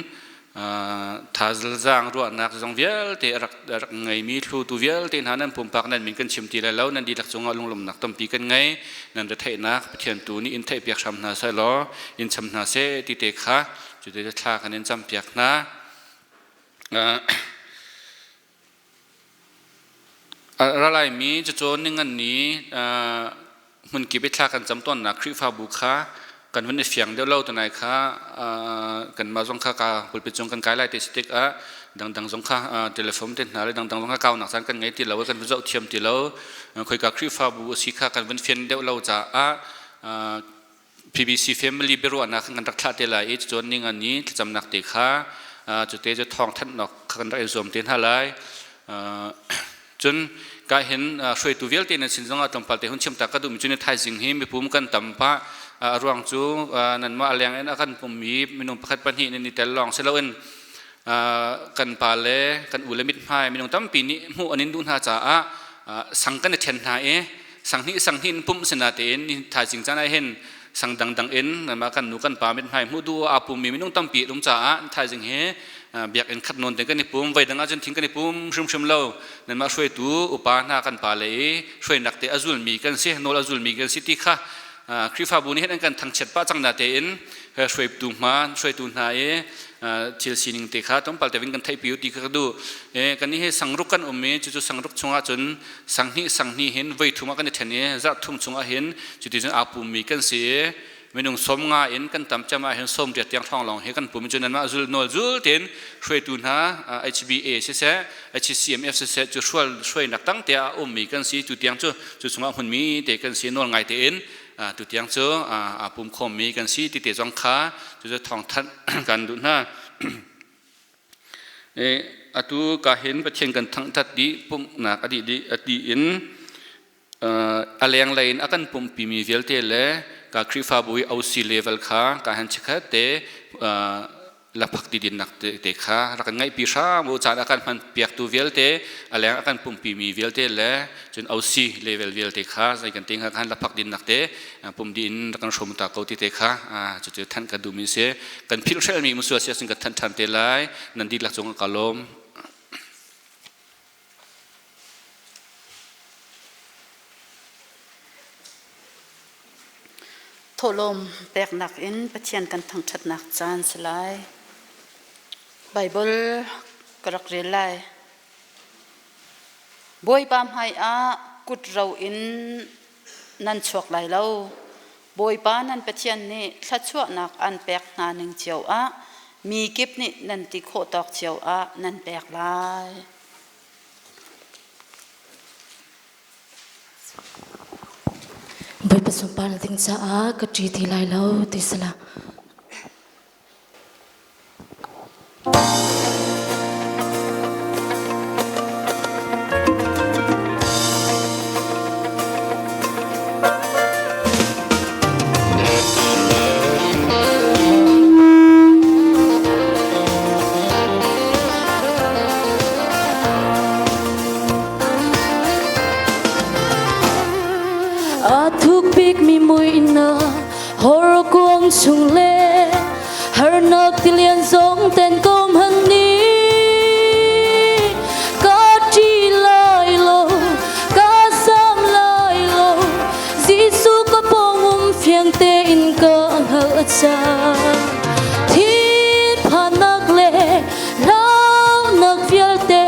thazaang ruahnak zong vialte a rak ngeimi thlutu vialte hna nan pumpak nan min kan chim ti lai lo. Nan dihlak cungah lunglawmhnak tampi kan ngei. Nan retheihnak Pathian tu nih in theihpiak hram hna seh law in cham hna seh ti te kha cu te thla kan in campiak hna. Ralaimi cucu ningan ni hmunkip i thla kan cam tawnnak Khrihfabu kha kan hun i fiang deuh lo tunai kha kanmah zong kha ka pulpit cung kan kai lai te si tikah dangdang zong kha telephone te hna le dangdang zong kha kaunak caan kan ngei ti lo kan vun zoh thiam ti lo. Khoika Khrihfabu a si kha kan vun fian deuh lo caah PBC family biaruahnak kan rak thlah te lai i cun ningan ni thlacamnak te kha cute cu thawng thanhnak kan rak i zuam te hna lai. Cun ka hin hruaitu vialte nan sin zongah tlawmpal te hun chim ta ka duhmi cu ni thaizing hi mipum kan tam pah. A ruang cu nanmah a leng in a kan pummi minung pakhat pahnih nan i tel lawng si loin kan pa le kan u le mithmai minung tampi nih hmuh an in duh hna caah sang kan i ṭhen hna i sang hnih sang hnih in pumh sina tein thaizing caan ah hin sang dangdang in mah kan nu kan pa mithmai hmuh duh aa pummi minung tampi um caah thaizing hi biakinn khat nawn te kan i pum. Voi dang ahcun thing kan i pum hrimhrim lo. Nanmah hruaitu upa hna kan pa le i hruainak te a zulmi kan si, nawl a zulmi kan si ti kha Khrihfabu nih hin an kan thangchiat pah cang na tein hruaitu hma hruaitu hna i thil sining te kha tlawmpal te vin kan theihpi ti kha ka duh. Kan hi sangruk kan um i cucu sangruk chungah cun sanghnih sanghnih hin voi thum ah kan i ṭhen i zarh thum chungah hin cuti cun aa pummi kan si i minung 50 in kan tam cem ah hin 80 tiang hrawng lawng hi kan pum. Cu nanmah zul nawl zul tein hruaitu hna HBA siseh HCMF siseh cu hrual hruainak tang te ah ummi kan si. Tu tiang cu cu chungah hmunmi te kan si, nawl ngai tein tu tiang cu aa pum khawmmi kan si ti te zong kha cu cu thawng thanh kan duh hna. Atu ka hin Pathian kan thangthat dih pumhnak a dih dih a ti in a lenglei in a kan pumhpimi vialte le Ka Khrihfabu i OC level kha ka han chikhat te laphak ti dinnak te kha rak kan ngaihpi hram u. Caan a kan hman piaktu vialte, a leng a kan pumpi mi vialte le cun OC level vialte kha zei kan ting khan laphak dinnak te pum din rak kan hrom ta ko ti te kha cucu than kan duhmi si. Kan philh hrelmi musual sia sin kan than than te lai. Nan dihlak cung ka lawm. Thawhlawm peknak in Pathian kan thangṭhatnak caan si lai. Baibal ka rak rel lai. Bawipa hmaiah kut ro in nan chuak lai lo. Bawipa nan Pathian nih thluachuahnak an pek hna ning cio ah mi kip nih nan ti khawh tawk cio ah nan pek lai. Bawipa sunparnak ding caah ka ṭi ti lai lo ti sala. A thuk bikmi muihnak horkuang chung le harnak tilian zong ten kom han ni ka ṭi lai lo, ka sam lai lo. Jesuh ka pawngum fiang tein ka hngalh cang. Thinphannak le hlaunak vialte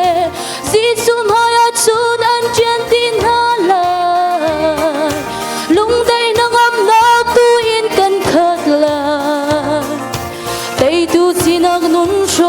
Jesuh hmai ah cun an ṭian ti hna lai. Lungdaihnak ngamnak tu in kan khat lai. Teitu sinak nun hram.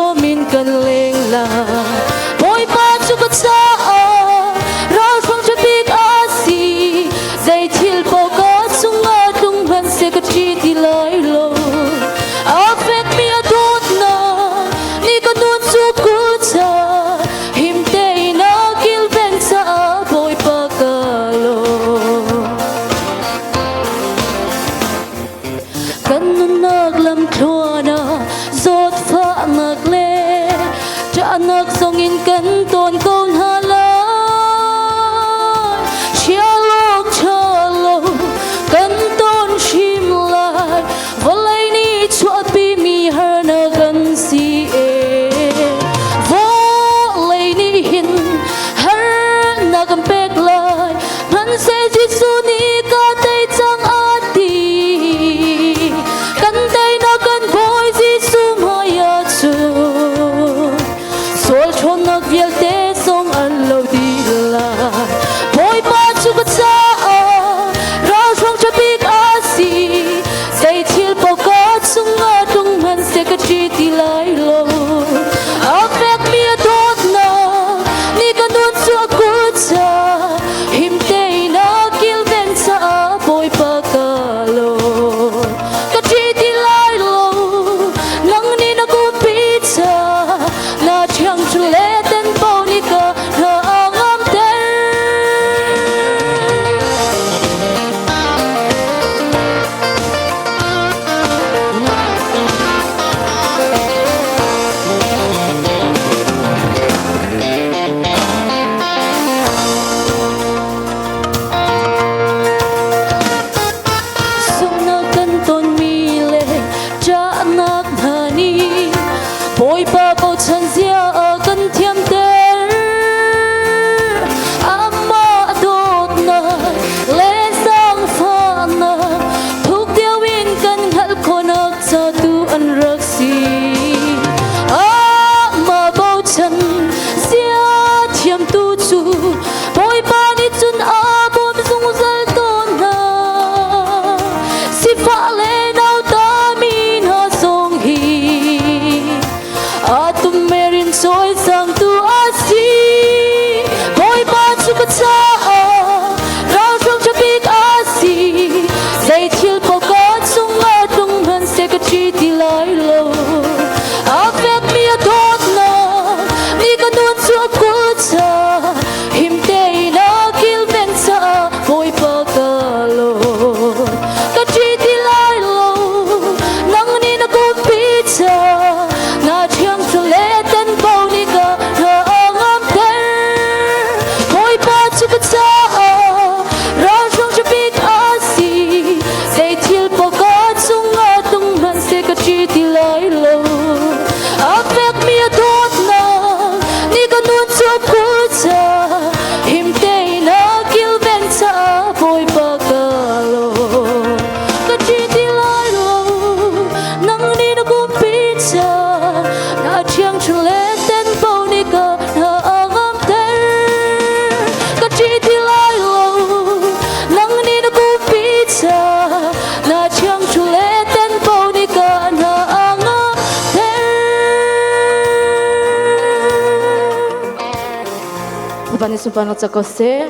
Bawipa nih sunparnak ca ko seh.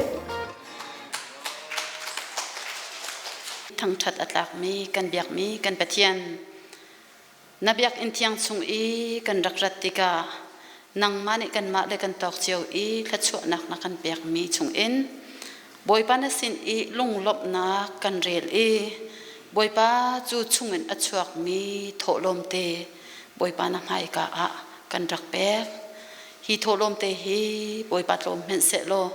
Thangṭhat a tlakmi kan biakmi kan Pathian, na biakinn thiang chung i kan rak rat tikah nangmah nih kanmah le kan tawk cio i thluachuahnak na kan pekmi chungin Bawipa na sin i lunglawmhnak kan rel i Bawipa cu chungin a chuakmi thawhlawm te Bawipa na hmaika ah kan rak pek. Hi thawhlawm te hi Bawipa tlawm hmenh sehlaw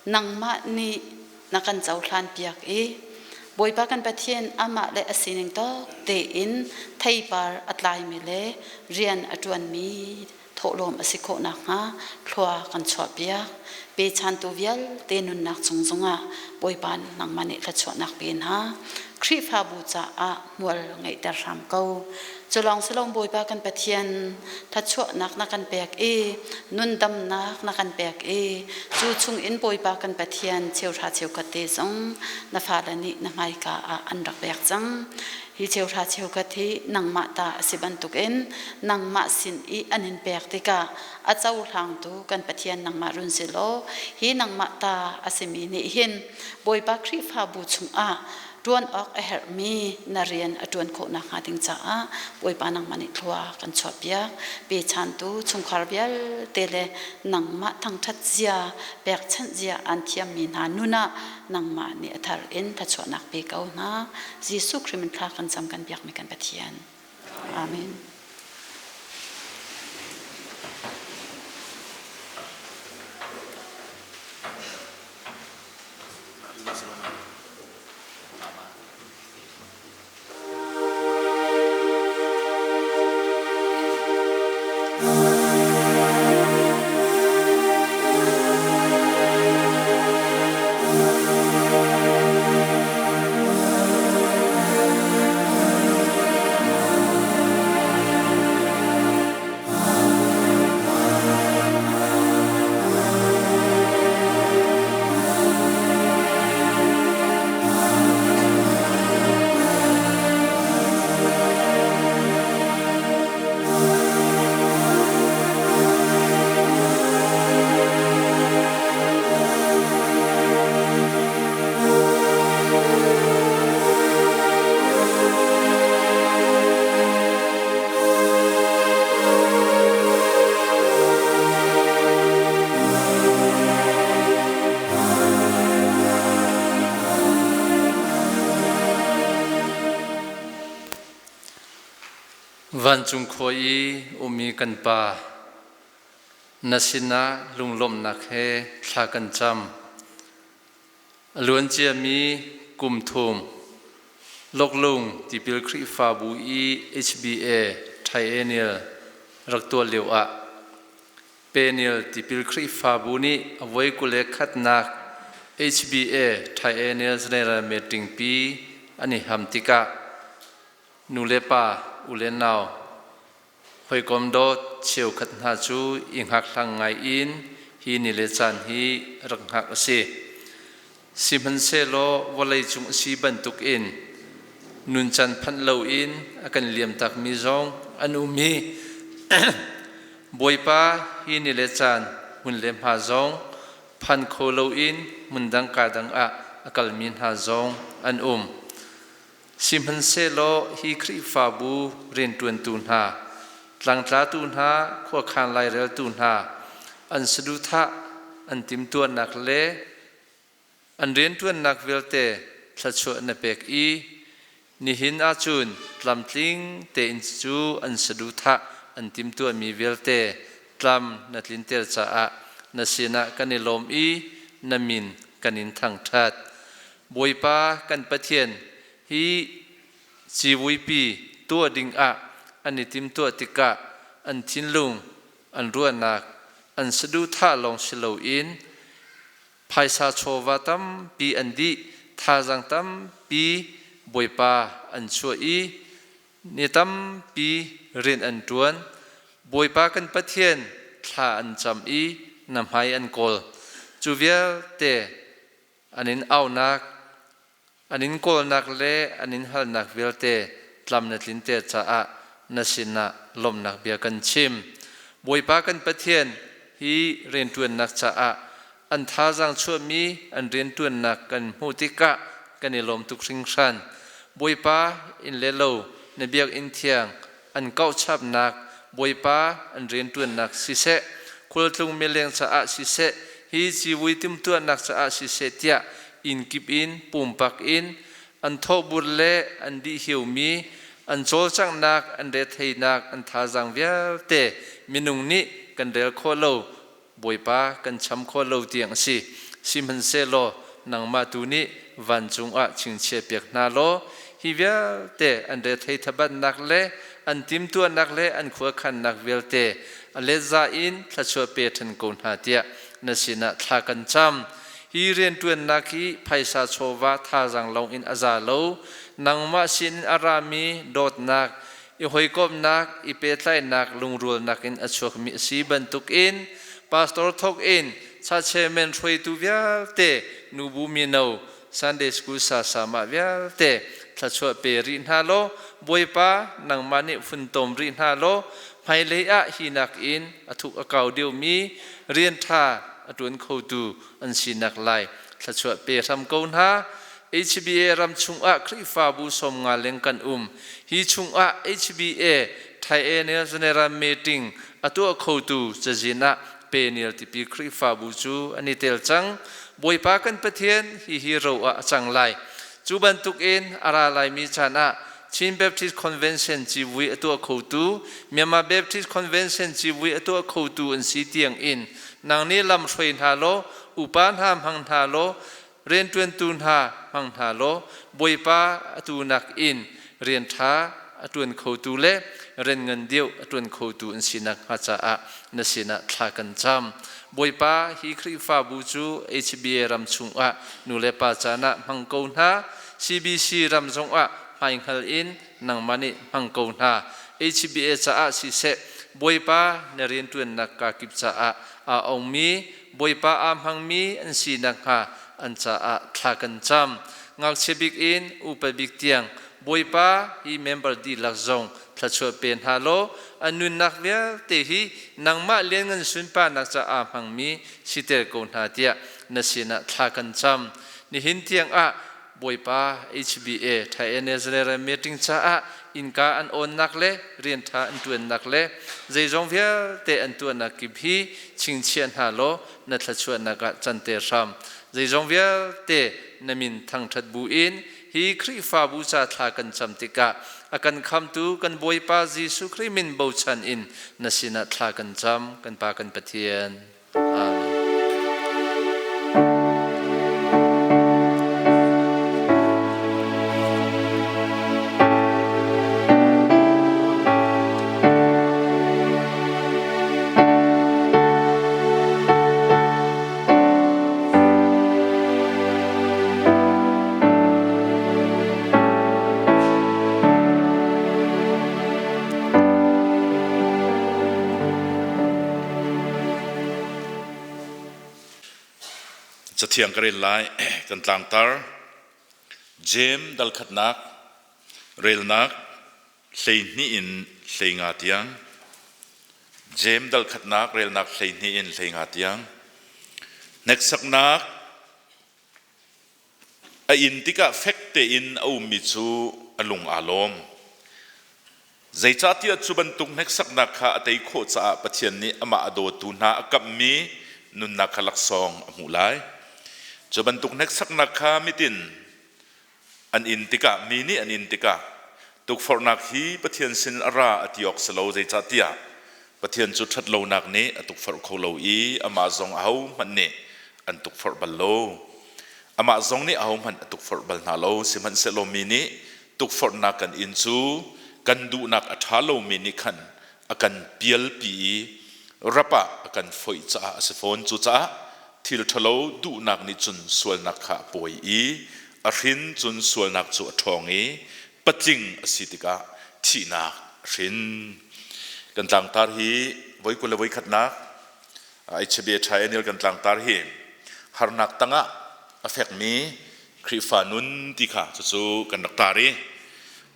nangmah nih na kan cohlan piak i Bawipa kan Pathian amah le a sining tawk tein theipar a tlaimi le rian a ṭuanmi thawhlawm a si khawh nakhnga thlua kan chuahpiak. Pechantu vialte nunnak cung zongah Bawipa nangmah nih thluachuahnak pe hna. Khrihfabu caah hmual ngeihter hram ko. Cu lawng si lo Bawipa kan Pathian thluachuahnak na kan pek i nundamnak na kan pek i cu chungin Bawipa kan Pathian cheuhra cheukhat te zong na fale nih na hmaika ah an rak pek cang. Hi cheuhra cheukhat hi nangmah ta a si bantukin nangmah sin i an in pek tikah a cohlangtu kan Pathian nangmah run si law hi nangmah ta a simi nih hin Bawipa Khrihfabu chungah ṭuan awk a herhmi na rian a ṭuan khawh nakhnga ding caah Bawipa nangmah nih thlua kan chuahpiak. Pechantu chungkhar vialte le nangmah thangṭhat zia, pekchanh zia aan thiammi hna nun ah nangmah nih a thar in thluachuahnak pe ko hna. Jesuh Khrih min thla kan cam kan biakmi kan Pathian. Amen. Vancung khua i ummi kan Pa, na sinah lunglawmhnak he thla kan cam. A luanciami kum thum Loklung Tipil Khrihfabu i HBA Triennial rak tuah lio ah Peniel Tipil Khrihfabu nih a voi 21nak HBA Triennial General Meeting pi an i ham tikah nu le pa, u le nau, hawikom dawt cheukhat hna cu i hngakhlang ngai in hi ni le caan hi rak hngak a si. Sihmanhsehlaw vawleicung a si bantukin nuncan phanh loin a kan liamtakmi zong an um i Bawipa hi ni le caan hmun le hma zong phan kho loin hmundang ka dang ah a kalmi hna zong an um. Sihmanhsehlaw hi Khrihfabu rianṭuantu hna, tlangtlatu hna, khuakhan laireltu hna, an saduhthah, an timhtuahnak le an rianṭuannak vialte thluachuah na pek i nihin ahcun tlamtling tein cu an saduhthah an timhtuahmi vialte tlam na tlinter caah na sinah kan i lawm i na min kan in thangṭhat. Bawipa kan Pathian hi civuipi tuah dingah an i timtuah tikah an thinlung, an ruahnak, an saduhthah lawng si loin phaisa chawva tampi an dih, thazaang tampi Bawipa an chuah i ni tampi rian an ṭuan. Bawipa kan Pathian thla an cam i na hmai an kawl. Cu vialte An in aunak, an in kawlnak le an in halnak vialte tlam na tlinter caah na sinah lawmhnak bia kan chim. Bawipa kan Pathian, hi rianṭuannak caah An thazaang chuahmi an rianṭuannak kan hmuh tikah kan i lawm tuk hringhran. Bawipa inn le lo na biakinn thiang an kauhchapnak Bawipa an rianṭuannak siseh, khualtlung mileng caah siseh, hi civui timhtuahnak caah siseh tiah inn kip in pumpak in an thawhbur le an dihhiomi an cawlcanghnak an retheinak an thazaang vialte minung nih kan rel khawh lo Bawipa kan cham khawh lo tiang a si. Sihmanhsehlaw nangmah tu nih vancung ah chingchiah piak hna law hi vialte an rethei thabatnak le an timtuahnak le an khuakhannak vialte a letza in thluachuah pe ṭhan ko hna tiah na sinah thla kan cam. Hi rianṭuannak hi phaisa chawva thazaang lawng in a za lo. Nangmah sinin a rami dawtnak, i hawikomhnak, i pehtlaihnak, lungrualnak in a chuakmi a si bantukin pastor thawk in chairman hruaitu vialte nubu mino Sunday school sasa mah vialte thluachuah pe rih hna law Bawipa nangmah nih funtom rih hna law hmailei ah hi nakin a thuk a kau deuhmi rian ṭha a ṭuan khotu an sinak lai thluachuah pe hram ko hna. HBA ram chungah Khrihfabu 50 leng kan um. Hi chungah HBA Triennial General Meeting a tuah khotu cazin ah Peniel tipi Khrihfabu cu an i tel cang. Bawipa kan Pathian hihi ro ah a cang lai. Cu bantukin a ra laimi caan ah Chin Baptist Convention civui a tuah khotu, Myanmar Baptist Convention civui a tuah khotu an si tiang in nang nih lam hruai hna law, upa hna hmang hna law, rianṭuantu hna hmang hna law, Bawipa atu nakin rian ṭha a ṭuan khotu le rian ngan deuh a ṭuan khotu an si nakhnga caah na sinah thla kan cam. Bawipa, hi Khrihfabu cu HBA ram chungah nu le pa caan ah hmang ko hna. CBC ram zongah hmaihngal in nangmah nih hmang ko hna. HBA caah siseh, Bawipa na rianṭuannak kakip caah aa ongmi, Bawipa aa hmangmi an si nakhnga an caah thla kan cam. Ngakchia bik in upa bik tiang Bawipa hi member dihlak zong thluachuah pe hna law an nunnak vialte hi nangmah lianngan sunparnak caah hmangmi siter ko hna tiah na sinah thla kan cam. Nihin tiangah Bawipa HBA Thai meeting caah innka an awnnak le rian ṭha an ṭuannak le zeizong vialte an tuahnak kip hi chingchiah hna law na thluachuahnak ah canter hram. Zeizong vialte na min thangṭhat bu in hi Khrihfabu ca thla kan cam tikah a kan khamtu kan Bawipa Jesuh Khrih min bochan in na sinah thla kan cam kan Pa kan Pathian. Amen. Cathiang ka rel lai kan tlangtar Jeim dal khatnak relnak 12 in 15 tiang Jeim dal khatnak relnak 12 in 15 tiang hneksaknak A inn tikah fek tein a ummi cu a lung aa lawm. Zeicahtiah cu bantuk hneksaknak kha a tei khawh caah Pathian nih amah a dawtu hna a kamhmi nunnak kha laksawng a hmuh lai. Cu bantuk hneksaknak kha mitin an in tikah, mi nih an in tikah tukforhnak hi Pathian sin a ra a ti awk si lo, zeicahtiah Pathian cu ṭhatlonak nih a tukforh kho lo i amah zong ahohmanh nih an tukforh bal lo. Amah zong nih ahohmanh a tukforh bal hna lo. Sihmanhsehlaw mi nih tukforhnak kan in cu kan duhnak a ṭha lomi nih khan a kan pialpi i rap ah a kan foih caah a si fawn. Cucaah thil ṭhalo duhnak nih cun sualnak kha a pawi i a hrin cun sualnak cu a ṭhawng i patling a si tikah thihnak a hrin. Kan tlangtar hi voi 21 khatnak HBA Triennial kan tlangtar hi harnak tangah a fekmi Khrihfa nun ti kha cucu kan rak tar i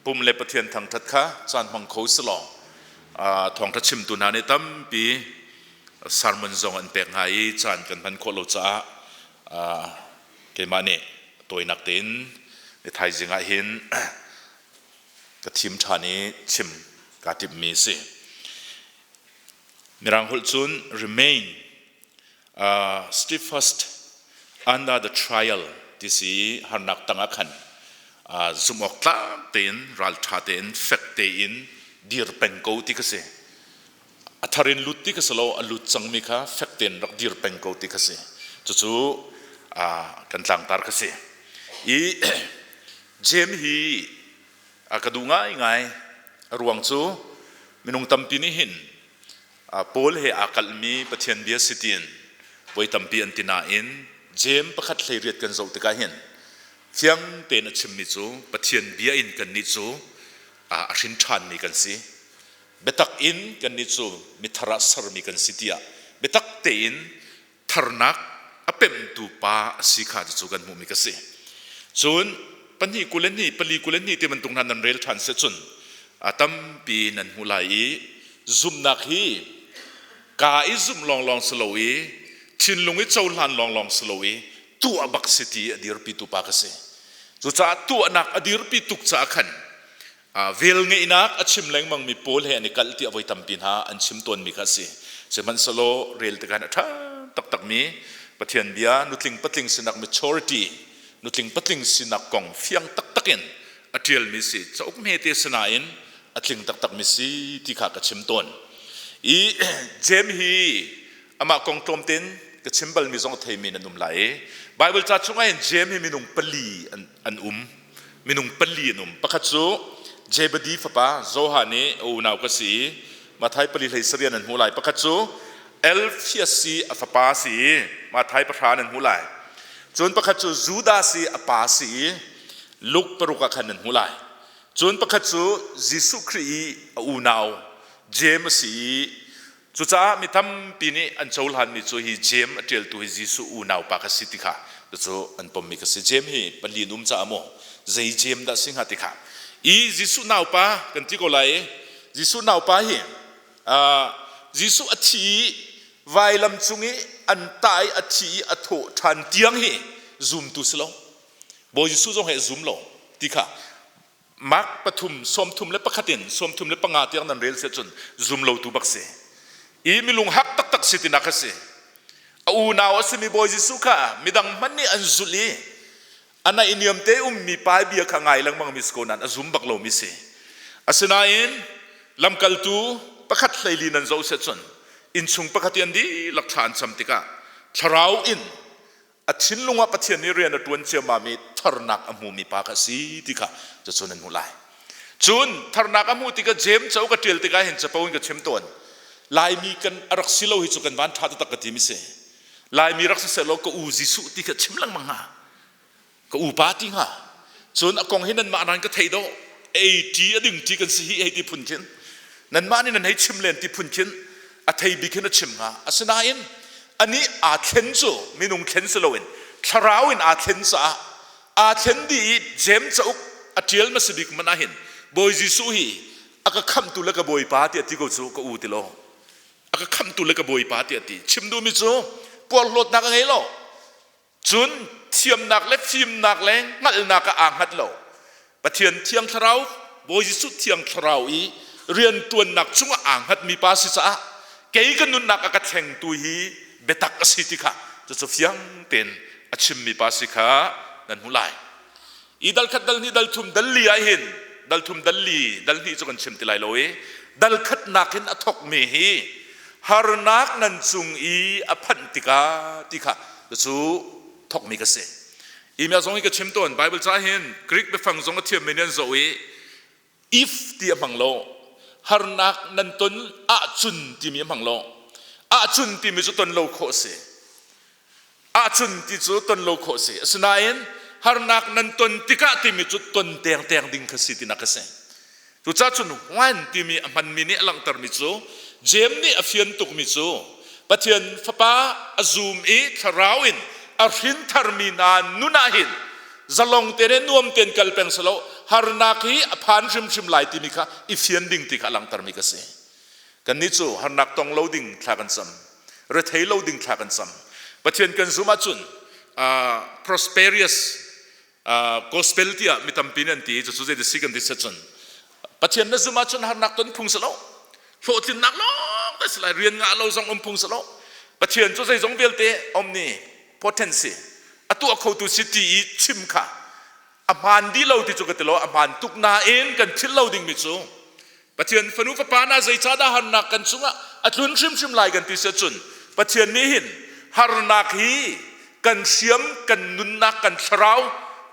pum le Pathian thangṭhat kha caan hmang kho si law thawngṭha chimtu hna nih tampi. Sermon zong an pek hnga i caan kan hman khawh lo caah keimah nih tawinak tein ni thaizing ah hin ka thim ṭhan i chim kaa timhmi a si. Mirang holh cun remain steadfast under the trial ti si harnak tangah khan zumh awk tlak tein ralṭha tein fek tein dir peng ko ti ka si. A thar in lut ti ka si lo, a lut cangmi kha fek tein rak dir peng ko ti ka si. Cucu kan tlangtar ka si. I Jeim hi a ka duh ngaingai. A ruang cu minung tampi nih hin Paul he aa kalhmi Pathian bia si tiin voi tampi an ti nain Jeim pakhat 18 kan zoh tikah hin fiang tein a chimmi cu Pathian bia in kannih cu a hrin ṭhanmi kan si. Biatak in kannih cu mithar ah sermi kan si tiah biatak tein tharnak a pemhtu pa a si kha cu kan hmuhmi ka si. Cun pahnih 22 pali 22 ti bantuk hna nan rel ṭhan si cun a tampi nan hmuh lai i zumhnak hi ka i zumh lawnglawng si lo i thinlung i cohlan lawnglawng si lo i tuah bak si ti a dirpitu pa ka si. Cucaah tuahnak a dirpi tuk caah khan Velngeihnak a chim lengmangmi pawl he an i kalh tiah voi tampi hna an chim tawnmi kha a si. Sihmanhsehlaw rel tikah a ṭha taktakmi Pathian bia nutling patling sinak maturity nutling patling sinak kong fiang taktak in a ṭialmi si. Cauk hmete si nain a tling taktakmi si ti kha ka chim tawn. I Jeim hi amah kong tlawmte in ka chim balmi zong a theimi nan um lai i Bible ca chungah hin Jeim hi minung pali an um. Minung pali an um. Pakhat cu Zebedi fapa Johan i a unau ka si i Matthai pali hlei sarih an hmuh lai. Pakhat cu Alphaeus i a fapa si i Matthai pahra an hmuh lai. Cun pakhat cu Judas i a pa si i Luke paruk ah khan an hmuh lai. Cun pakhat cu Jesuh Khrih i a unau Jeim a si i Cucaah mi tampi nih an cohlanmi cu hi Jeim a ṭialtu hi Jesuh unaupa kha si ti kha cucu an pommi kha si. Jeim hi pali an um caah maw zei Jeim dah si hnga ti kha. I Jesuh naupa kan ti ko lai i Jesuh naupa hi Jesuh a thi i vailam cung i an tah i a thi i a thawh ṭhan tiang hi zumtu si lo. Bawi Jesuh zong hi a zum lo ti kha Mark pathum 31 in 35 tiang nan rel si ahcun zumlotu bak si. I milung hak taktak si tinak a si. A unau a simi Bawi Jesuh kha midang hmanh nih an zulh i a naihniam te ummi pa bia kha ngai lengmang mi si ko nain a zum bak lomi si. Asinain lamkaltu pakhat hleili nan zoh si ahcun innchung pakhat i an dihlak thla an cam tikah thlarau in a thinlung ah Pathian nih rian a ṭuan ciammam i tharnak a hmumi pa kha si ti kha cucu nan hmuh lai. Cun tharnak a hmuh tikah Jeim cauk a ṭial tikah hin capo in ka chim tawn. Laimi kan a rak si lo hi cu kan van ṭha taktak ka ti mi si. Laimi rak si sehlaw ka u Jesuh ti kha chim lengmang hnga. Ka upa ti hnga. Cun a kong hi nanmah nan ka thei dawh. Ei ṭi a ding ṭi kan si hi hei ti phun khin. Nanmah nih nan hei chim len ti phun khin a thei bik hin a chim hnga. Asinain anih aa thlen cu minung thlen si loin thlarau in aa thlen caah aa thlen dih i Jeim cauk a ṭial hmasa bik man ah hin Bawi Jesuh hi a ka khamhtu le ka Bawipa tiah ti ko cu ka u ti lo. A ka khamhtu le ka Bawipa tiah ti. Chim duhmi cu puarhlawtnak a ngei lo. Cun thiamnak le fimnak le hngalhnak ah aa hngat lo. Pathian Thiang Thlarau, Bawi Jesuh Thiang Thlarau i rianṭuannak cungah aa hngatmi pa si caah kei ka nunnak a ka thlengtu hi biatak a si ti kha cucu fiang tein a chimmi pa si kha nan hmuh lai. I dal khat dal hnih dal thum dal li ah hin dal thum dal li dal hnih cu kan chim ti lai lo i dal khatnak in a thawkmi hi harnak nan cung i a phanh tikah ti kha cu thawkmi ka si. Email zong i ka chim tawn Bible ca hin Greek biafang zong a thiammi nih an zoh i if ti a hmang lo harnak nan ton ahcun timi a hmang lo ahcun timi cu ton lo khawh a si ahcun ti cu ton lo khawh a si asinain harnak nan ton tikah timi cu ton tengteng ding kha si tinak a si cucaah cun when timi a hmanmi nih a langhtermi cu Jeim nih a fian tukmi cu Pathian fapa a zum i thlarau in a hrin tharmi hna nun ah hin zalong te le nuam tein kal peng selo harnak hi a phan hrimhrim lai timi kha i fian ding ti kha a langhtermi ka si kannih cu harnak tong lo ding thla kan cam. Rethei lo ding thla kan cam. Pathian kan zum ahcun prosperous gospel tiah mi tampi nih an ti cucu zei si kan ti cun Pathian na zum ahcun harnak ton phung si lo hlawhtlinnak lawng te si lai rian ngah lo zong um phung si lo Pathian cu zeizong vialte om ni potency a tuah khotu si ti i chim kha a hmaan dih lo ti cu ka ti lo a hmaan tuk nain kan philh lo dingmi cu Pathian fanu fapa na zeicahdah harnak kan cungah a tlun hrimhrim lai kan ti si cun Pathian nih hin harnak hi kan hriam kan nunnak kan thlarau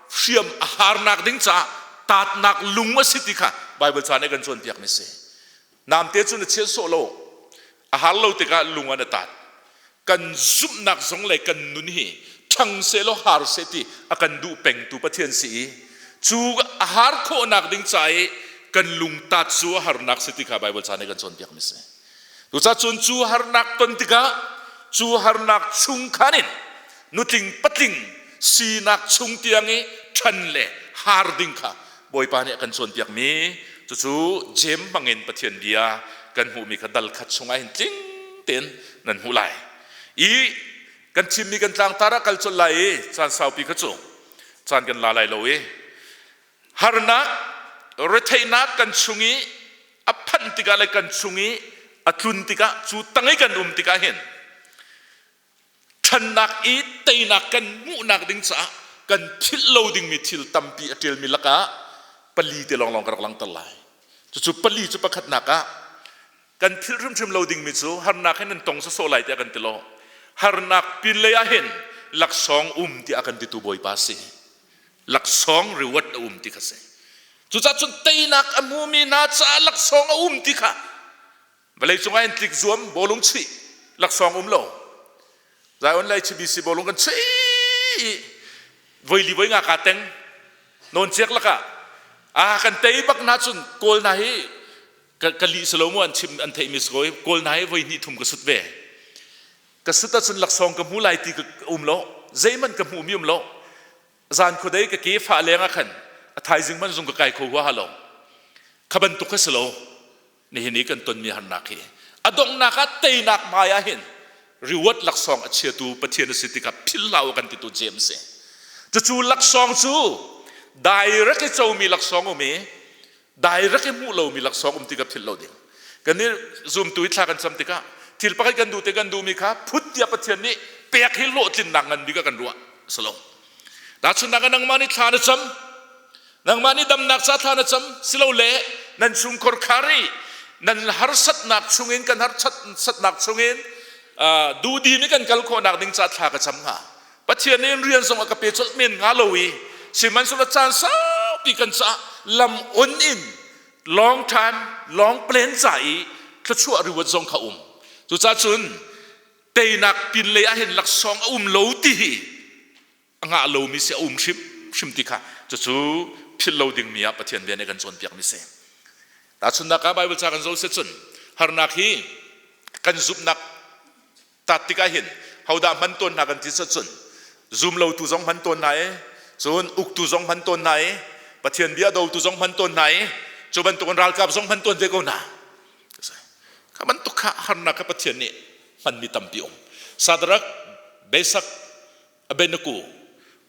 hriam a harnak ding caah taatnak lung a si ti kha Bible ca nih kan cawnpiak mi si namte cu na chiat sawh lo a har lo tikah lung an a taat kan zumhnak zong le kan nun hi ṭhang seh law har seh ti a kan duh pengtu Pathian si i cu a har khawhnak ding ca i kan lungtat cu a harnak si ti kha Bible ca nih kan cawnpiak mi si. Cucaah cun cu harnak ton tikah cu harnak chung khan in nutling patling sinak chung tiang i ṭhan le har ding kha Bawipa nih a kan cawnpiak mi cucu Jeim hmangin Pathian bia kan hmuhmi kha dal khat chungah hin tling tein nan hmuh lai. I kan thimmi kan tlangtar ah kal colh lai i caan saupi kha cu caan kan la lai lo i harnak retheihnak kan chung i a phanh tikah le kan chung i a tlun tikah cu tang i kan um tikah hin ṭhannak i teinak kan hmuhnak ding caah kan philh lo dingmi thil tampi a ṭialmi lakah pali te lawnglawng ka rak langhter lai. Cucu pali cu pakhatnak ah kan philh hrimhrim lo dingmi cu harnak hin nan tong sawsawh lai tiah kan ti lo. Harnak pinlei ah hin laksawng um tiah kan titu Bawipa si. Laksawng reward a um ti kha si. Cucaah cun teinak a hmumi hna caah laksawng a um ti kha Vawlei cungah in tlik zuam bawlung chuih laksawng um lo. Zion lai CBC bawlung kan chuih voi li voi nga ka teng non ciak laka a kan tei bak na cun kawl na hi ka li salo mu an chim an theih mi soi kawl na hi voi hnih thum ka sut ve ka sut ahcun laksawng ka hmu lai ti ka um lo zeiman ka hmu mi um lo zan khuadei ka ke fa leng ah khan a thaizing man zung ka kai kho hua lo kha bantuk kha si lo nihin i kan tonmi harnak hi a donghnak ah teinak hmai ah hin reward laksawng a chiatu Pathian a si tikah philh hlah u kan titu James si cucu laksawng cu direct i comi laksawng um i direct i hmuh lomi laksawng um tikah philh lo ding kan i zumtu i thla kan cam tikah thil pakhat kan duh te kan duhmi kha phut tiah Pathian nih pek hi hlawhtlinnak ngan bik ah kan ruah salo tahchunhnak ah nangmah nih thla na cam Nangmah nih damnak ca thla na cam silole nan chungkhar khar i nan harsatnak chungin kan harsatnak chungin duhdim i kan kal khawhnak ding ca thla ka cam hnga. Pathian nih rian zong a ka pe colh men hnga lo i sihmanhsehlaw caan saupi kan caah lam on in long time long plan ca i thluachuah reward zong kha um. Cucaah cun teinak pinlei ah hin laksawng a um lo ti hi a ngah lomi si a um hrimhrim ti kha cucu philh lo dingmi ah Pathian bia nih kan cawnpiakmi si. Tahchunhnak ah Bible ca kan zoh si cun harnak hi kan zumhnak tat tikah hin hodah hman tawn hna kan ti cun zum lotu zong hman tawn hna i cun uktu zong hman tawn hna i Pathian bia dotu zong hman tawn hna i cu bantukin ralkap zong hman tawn ve ko hna. Kha bantuk kha harnak kha Pathian nih hmanmi tampi um. Sadrak, Besak, Abednego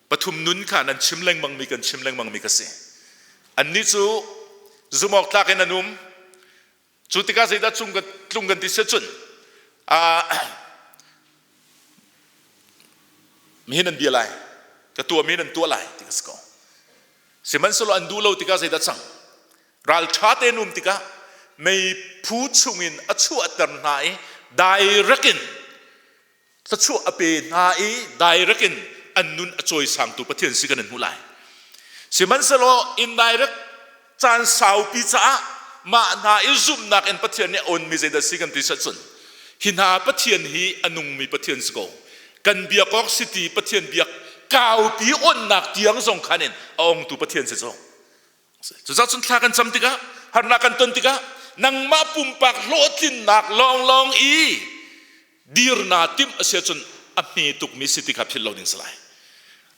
pathum nun kha nan chim lengmangmi kan chim lengmangmi ka si. Annih cu zumh awk tlak in an um. Cu tikah zeidah cung kan tlung kan ti si cun mihin an bia lai ka tuahmi nan tuah lai ti ka si ko. Sihmanhsehlaw an duh lo tikah zeidah cang? Ralṭha tein um tikah meiphu chungin a chuahter hna i direct in thluachuah a pe hna i direct in an nun a cawisangtu Pathian si kan in hmuh lai. Sihmanhsehlaw indirect caan saupi caah mah hna i zumhnak in Pathian nih a onmi zeidah si kan ti cun hi hna Pathian hi a nungmi Pathian si ko. Kan biak awk si ti Pathian biak kaupi onnak tiang zong khan in a ongtu Pathian si cu. Cucaah cun thla kan cam tikah harnak kan ton tikah nangmah pumpak hlawhtlinnak lawnglawng i dir naa timh a si ahcun a hme tukmi si ti kha philh lo ding si lai.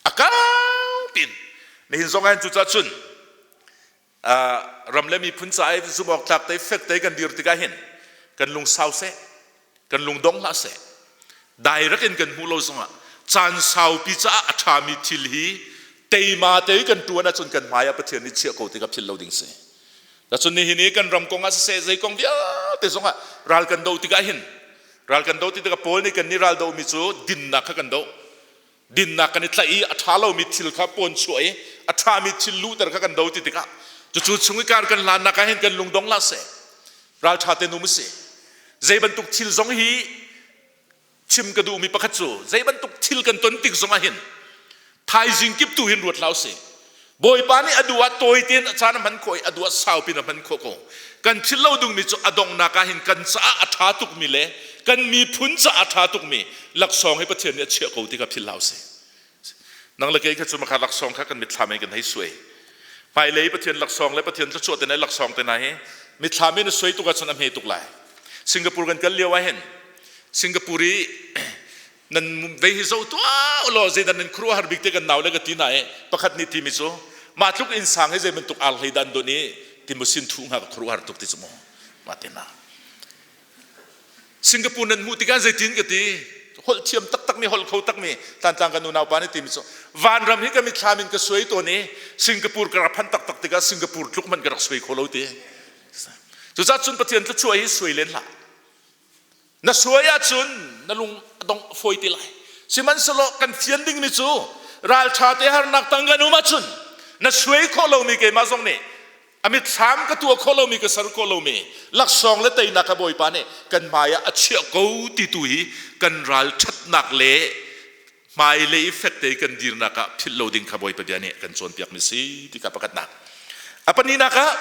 A kau tin nihin zong ah cucaah cun ram le miphun ca i zumh awk tlak te fek te kan dir tikah hin kan lungsau seh kan lungdong hlah seh. Direct in kan hmuh lo zongah caan saupi caah a ṭhami thil hi teima te kan ṭuan ahcun kan hmai ah Pathian nih chiah ko ti kha philh lo ding si. Cun nihin i kan ram kong ah siseh zei kong vialte zongah ral kan doh tikah hin ral kan doh ti tikah Paul nih kan nih ral dohmi cu dinnak kha kan doh. Dinnak kan i tlaih i a ṭha lomi thil kha pawn chuah i a ṭhami thil luhter kha kan do ti tikah cucu chung i kar kan hlannak ah hin kan lungdong hlah seh. Ral ṭha te num si. Zei bantuk thil zong hi chim ka duhmi pakhat cu zei bantuk thil kan ton tik zongah hin thaizing kip tu hin ruat hlah usih. Bawipa nih a duh ah tawi tein a caan a hman khawh i a duh ah saupi in a hman khawh ko. Kan thil lo dingmi cu a donghnak ah hin kan caah a ṭha tukmi le kan miphun caah a ṭha tukmi laksawng hi Pathian nih a chiah ko ti kha philh hlah usih. Nang le kei kha cu makha laksawng kha kan mitthlam in kan hei suai. Hmailei Pathian laksawng le Pathian thluachuah te laksawng te hna hi mitthlam in a suai tuk ahcun a hme tuk lai. Singapore kan kal lio ah hin Singapore i nan vei hi zoh tuah law zeidan nan khuaruahhar bik te kan nau le ka ti hna i pakhat nih timi cu mah tluk inn sang hi zei bantuk ar hlei dan don i timusin thu hnga ka khuaruahhar tuk ti cu mu mah te na Singapore nan hmuh tikah zeitin ka ti holh thiam taktak mi holh kho tak mi tantlang kan unau pa nih timi cu vanram hi ka mitthlam in ka suai tawn i Singapore ka rak phan taktak tikah Singapore tluk man ka rak suai kho lo ti cucaah cun Pathian thluachuah hi suai len hlah Na suai ahcun na lung a dong fawi ti lai. Sihmanhsehlaw kan fian dingmi cu ralṭha te harnak tang kan um ahcun na suai khawh lomi keimah zong nih a mitthlam ka tuah khawh lomi ka ser khawh lomi laksawng le teinak kha Bawipa nih kan hmai ah a chiah ko ti tu hi kan ralṭhatnak le hmailei fekte kan dirnak ah philh lo ding kha Bawipa bia nih kan cawnpiakmi si ti kha pakhatnak. A pahnihnak ah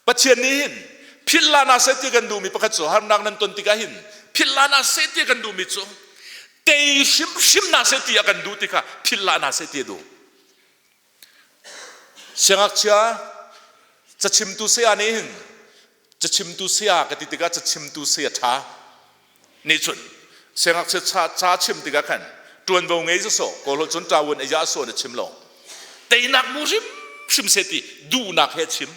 Pathian nih hin philh la na seh ti kan duhmi pakhat cu harnak nan ton tikah hin philh la na seh ti kan duhmi cu tei hrimhrim na seh ti a kan duh tikah philh la na seh ti a duh. Siangngakchia cachimtu saya nih hin cachimtu saya ka ti tikah cachimtu saya ṭha nih cun siangngakchia ca chim tikah khan ṭuanvo ngei sawsawh kawl cun ṭawun a ya sawn a chim lo teinak mu hrimhrim se ti duhnak he chim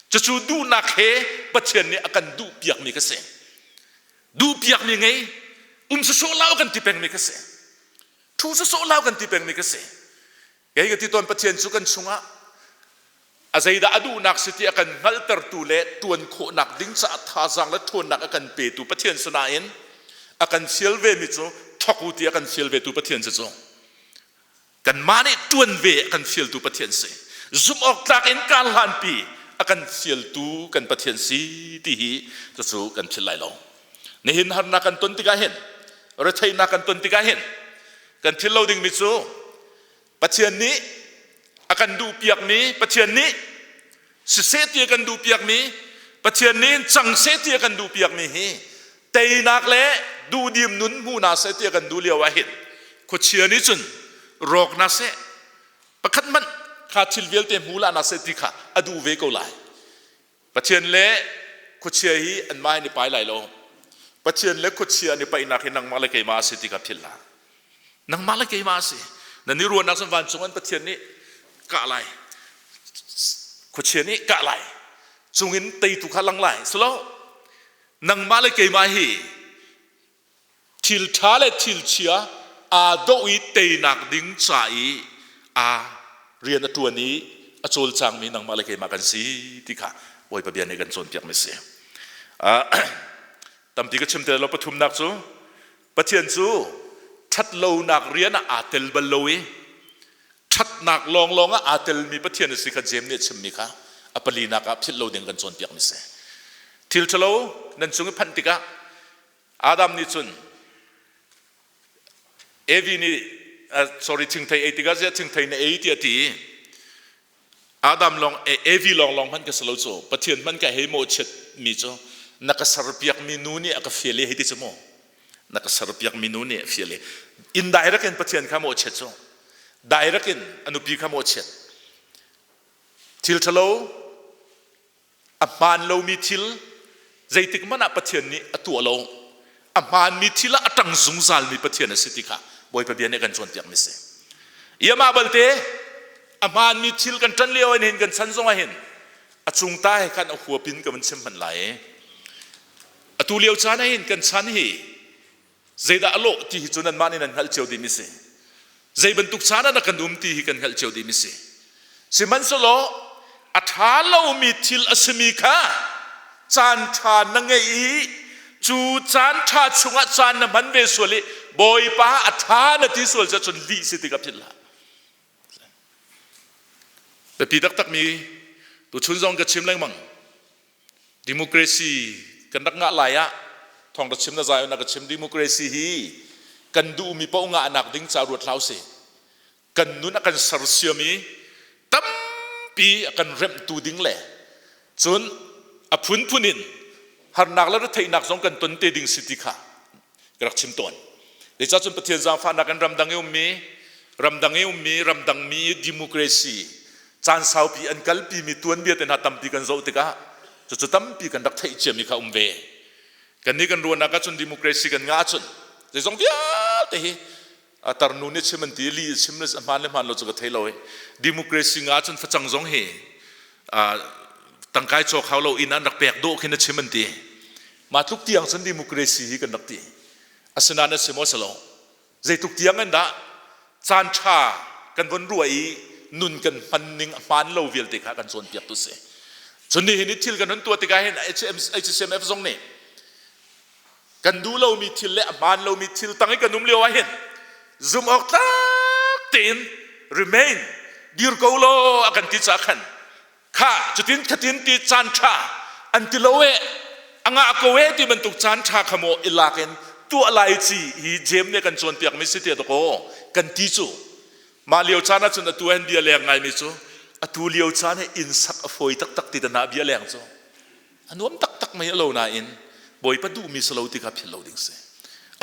cucu duhnak he Pathian nih a kan duh piakmi ka si duh piakmi ngei um sawsawh lau kan ti pengmi ka si thu sawsawh lau kan ti pengmi ka si Kei ka ti tawn Pathian cu kan chungah a zeidah a duhnak si ti a kan hngalhtertu le ṭuan khawhnak ding caah thazaang le ṭhawnnak a kan petu Pathian si nain a kan fial vemi cu thawk u ti a kan fial vetu Pathian si cu kanmah nih ṭuan ve a kan fialtu Pathian si zumh awk tlak in kaan hlanpi a kan fialtu kan Pathian si ti hi cucu kan philh lai lo nihin harnak kan ton tikah hin retheihnak kan ton tikah hin kan philh lo dingmi cu Pathian nih a kan duhpiakmi Pathian nih siseh ti a kan duhpiakmi Pathian nih cang seh ti a kan duhpiakmi hi teinak le duhdim nun hmu na seh ti a kan duh lio ah hin khuachia nih cun rawk na seh pakhat hmanh kha thil vialte hmu la na seh ti kha a duh ve ko lai Pathian le khuachia hi anmah in i pai lai lo. Pathian le khuachia an i paihnak hi nangmah le keimah a si ti kha philh hlah. Nangmah le keimah a si. Nan i ruahnak cun vancung an Pathian nih kah lai. Khuachia nih kah lai. Cungin teitu kha lang lai. Silo nangmah le keimah hi Thil ṭha le thil chia aa doh i teinak ding ca i aa rian a ṭuan i a cawlcangmi nangmah le keimah kan si ti kha Bawipa bia nih kan cawnpiakmi a si. Tampi ka chim te lo pathumnak cu Pathian cu ṭhatlonak rian ah aa tel bal lo i ṭhatnak lawnglawng ah aa telmi Pathian a si kha Jeim nih a chimmi kha a palinak ah philh lo ding kan cawnpiakmi a si. Thil ṭhalo nan cung i phanh tikah Adam nih cun Evi nih sorry thingthei ei tikah ziah thingthei na ei tiah ti Adam lawng Evi lawng lawng hmanh ka si lo cu Pathian hmanh ka hei mawhchiat mi cu na ka serpiak mi nu nih a ka fial i hei ti cu mu na ka serpiak mi nu nih a fial i indirect in Pathian kha mawhchiat cu direct in a nupi kha mawhchiat thil ṭhalo A hmaan lomi thil zeitik hmanh ah Pathian nih a tuah lo. A hmaanmi thil ah a ṭang zungzalmi Pathian a si ti kha Bawipa bia nih a kan cawnpiakmi a si. I amah balte a hmaanmi thil kan ṭan lio in hin kan chan zongah hin a cung ta he khan a huap in ka van chim hmanh lai. Atu lio caan ah hin kan chan hi. Zeidah a lawh ti hi cu nanmah nih nan hngalh cio dihmi si. Zei bantuk caan ah dah kan um ti hi kan hngalh cio dihmi si. Sihmanhsehlaw a ṭha lomi thil a simi kha caan ṭha na ngeih i cu caan ṭha chungah caan na hman ve sual i Bawipa a ṭha na ti sual cun lih si tikah philh hlah. Biapi taktakmi tuchun zong ka chim lengmang. Democracy kan rak ngah lai ah thawng ra chim na zai na ka chim democracy hi kan duhmi paoh ngahnak ding ca ruat hlah usih. Kan nun a kan sersiam i tampi a kan remhtu ding le cun a phunphun in harnak le retheihnak zong kan ton te ding si ti kha ka rak chim tawn. Zeicah cun Pathian zaangfahnak in ramdang i ummi ramdang i ummi ramdangmi democracy caan saupi an kalpimi tuanbia te hna tampi kan zoh tikah cucu tampi kan rak theih ciami kha um ve. Kannih kan ruahnak ahcun democracy kan ngah ahcun zeizong vialte hi a tarnu nih chim an ti li chim le hmaan le hmaan lo cu ka thei lo i democracy ngah ahcun facang zong hi tangkai cawk hau lo inn an rak pek dawh khin a chim an ti. Mah tluk tiang cun democracy hi kan rak ti. Asinain a si maw si lo? Zeitluk tiang in dah caan ṭha kan von ruah i nun kan hman ning a hmaan lo vialte kha kan cawnpiak tu si. Cun nihin i thil kan hun tuah tikah hin HCMF zong nih kan duh lomi thil le a hmaan lomi thil tang i kan um lio ah hin zumh awk tlak tein remain dir ko law a kan ti caah khan Kha cutin khatin ti caan ṭha an ti lo e a ngah ko e ti bantuk caan ṭha kha maw i lak in tuah lai ci hi Jeim nih kan cawnpiak mi si te dakaw kan ti cu mah lio caan ahcun atu an bia leng ngaimi cu atu lio caan he inn sak a fawi taktak ti na bia leng cu a nuam taktak mei a lo nain Bawipa duhmi si lo ti kha philh lo ding si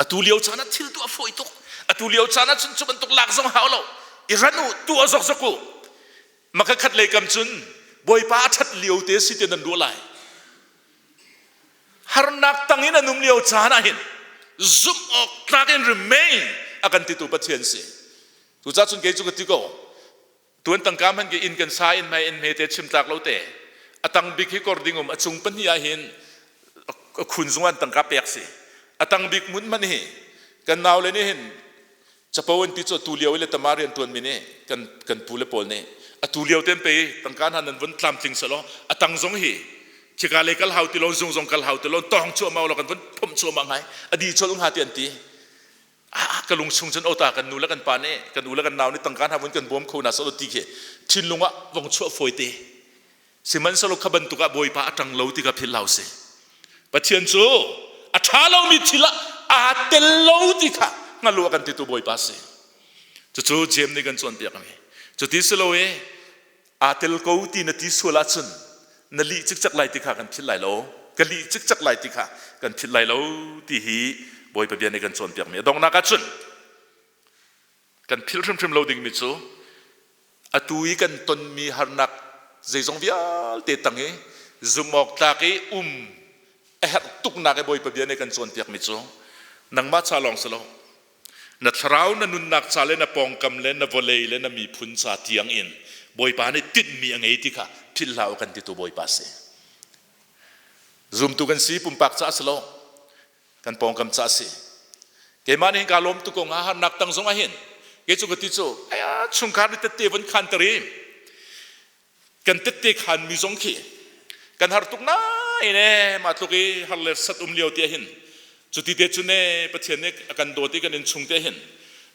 atu lio caan ah thil tuah fawi tuk atu lio caan ah cun cu bantuk lak zong hau lo i ran u tuah zokzok u Maka khat lei kam cun Bawipa a ṭhat lio te si ti nan ruah lai. Harnak tang in an um lio caan ah hin zumh awk tlak in remain a kan titu Pathian si. Cucaah cun kei cu ka ti ko. Tuan tangka hman ke inn kan sa in mai in hme te chim tlak lo te. A tang bik hi kor ding um a chung pahnih ah hin khun zung an tangka pek si. A tang bik mun man hi kan nau le nih hin Capo an ti cu atu lio i le tama rian ṭuanmi nih kan kan pu le pawl nih atu lio ten pe tangka hna nan vun tlamtling selaw a tang zong hi khika lei kal hau ti lo zung zong kal hau ti lo tawng cuahmah lo kan vun phomh cuahmah ngai a di chol hnga ti an ti ah ka lung chung cun ota kan nu le kan pa nih kan u le kan nau nih tangka hna vun kan bawm kho na selaw ti khi thinlung ah vong chuah fawi te Sihmanhsehlaw kha bantuk ah Bawipa a ṭang lo ti kha philh hlah usih. Pathian cu a ṭha lomi thil ah aa tel lo ti kha hngal u a kan titu Bawipa a si. Cucu Jeim nih kan cawnpiak mi. Cuti si lo i aa tel ko ti na ti sual ahcun na lih cikcek lai ti kha kan philh lai lo. Ka lih cikcek lai ti kha kan philh lai lo ti hi Bawipa bia nih kan cawnpiak mi. A donghnak ahcun kan philh hrimhrim lo dingmi cu atu i kan tonmi harnak zeizong vialte tang i zumhawk tlak i um a herh tuknak i Bawipa bia nih kan cawnpiakmi cu nangmah ca lawng si lo na thlarau na nunnak ca le na pawngkam le na vawlei le na miphun ca tiang in Bawipa nih tinhmi a ngei ti kha philh hlah u kan titu Bawipa si zumtu kan si pumpak ca si lo kan pawngkam ca si keimah nih kaa lawm tuk ko nga harnak tang zong ah hin kei cu ka ti cu aya chungkhar nih tette von khan tari kan tette khan mi zong khi kan har tuk nain e mah tluk i har le sat um lio ti hin cuti te cu ne pathian nih a kan dawt i kan in chung te hin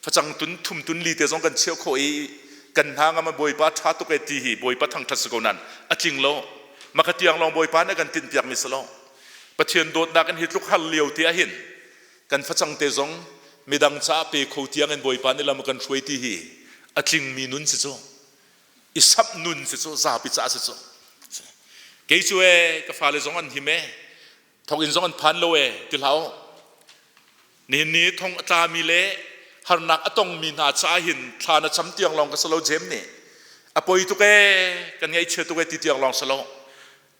facang tun thum tun li te zong kan cheu khawh i kan hna ngam bawipa tha tuk e ti hi bawipa thangthat si ko nan a tling lo maka tiang lawng bawipa nih kan tinh piak mi si lo Pathian dawtnak in hi tluk har lio te ahhin kan facang te zong midang caah pe kho tiang in Bawipa nih lam a kan hruai ti hi a tlingmi nun si cu i samh nun si cu zapi caah si cu kei cu e ka fale zong an him e thonginn zong an phan lo e ti hlah u nihin ni thong a tlami le harnak a tongmi hna caah hin thla na cam tiang lawng ka si lo Jem nih a poi tuk e kan ngaihchia tuk e ti tiang lawng si lo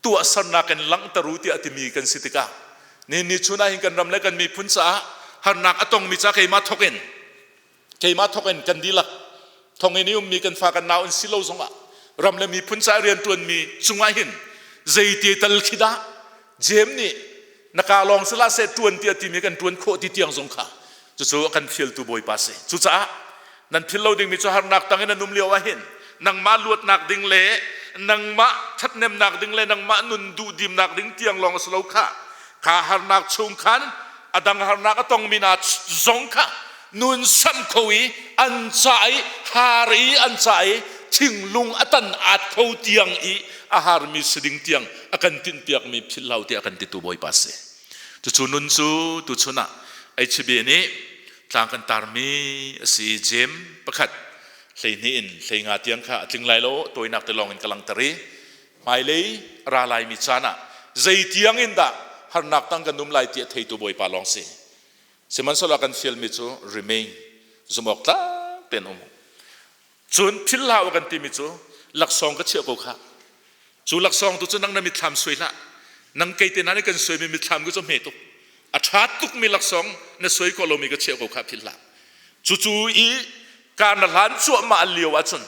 tuahsernak in langhter u tiah timi kan si tikah ni ni chun ah hin kan ram le kan miphun caah harnak a tongmi ca keimah thok in keimah thok in kan dihlak thonginn i ummi kan fa kan nau in si lo zongah ram le miphun caah rianṭuanmi cungah hin zeite tal khi dah Jeim nih na ka lawng sila seh ṭuan tiah timi kan ṭuan khawh ti tiang zong kha. Cucu a kan fialtu Bawipa si. Cucaah nan philh lo dingmi cu harnak tangin nan um lio ahhin nangmah luatnak ding le nangmah ṭhathnemnak ding le nangmah nun duhdimnak ding tiang lawng a si lo kha kha harnak chung khan a dang harnak a tongmi hna zong kha nun samh kho i an ca i har i an ca i thinglung a tan at kho tiang i a harmi si ding tiang a kan tinhpiakmi philh lo tiah a kan titu Bawipa si. Cucu nun cu tuchun ah HB nih tlang kan tarmi a si. Jeim pakhat 12 in 15 tiang kha a tling lai lo tawinak te lawng in ka langhter i hmailei ra laimi caan ah zei tiang in dah harnak tang kan um lai ti a theitu Bawipa lawng si. Sihmanhsehlaw kan fialmi cu remain zumawk tlak tein um. Cun philh hlah u kan timi cu laksawng ka chiah ko khah. Cu laksawng tu cu nang na mitthlam suai hlah. Nang kei te hna nih kan suaimi mitthlam ku cu hme tuk. A ṭha tukmi laksawng na suai khawh lomi ka chiah ko khah philh hlah. Cucu i kar na hlan cuahmah lio ahcun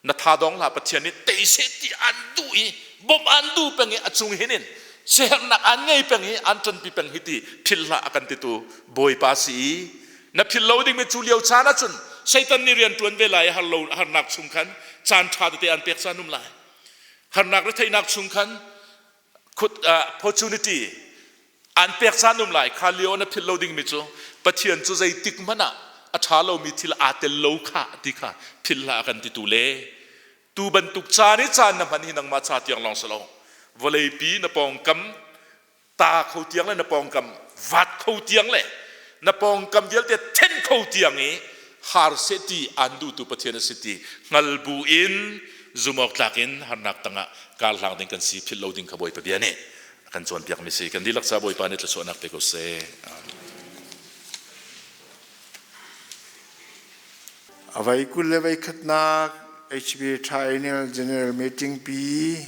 na tha dong hlah Pathian nih tei seh ti an duh i bawmh an duh peng i a cung hin in siaherhnak an ngei peng i an ṭanpi peng hi ti philh hlah a kan titu Bawipa si i na philh lo dingmi cu lio caan ahcun Satan nih rian ṭuan ve lai i har lo harnak chung khan caan ṭha tete an pek caan um lai harnak retheihnak chung khan khut opportunity an pek caan um lai kha lio na philh lo dingmi cu Pathian cu zeitik hmanh ah a ṭha lomi thil aa tel lo kha ti kha philh hlah a kan titu le tu bantuk caan i caan na hman hi nangmah ca tiang lawng si lo vawleipi na pawngkam ta kho tiang le na pawngkam vat kho tiang le na pawngkam vialte then kho tiang i har seh ti aan duhtu Pathian a si ti hngal bu in zumawk tlak in harnak tangah kar hlang ding kan si philh lo ding kha Bawipa bia nih a kan cawnpiak mi si kan dihlak ca Bawipa nih thluachuahnak pe ko seh. A voi 21 HB Triennial General Meeting pi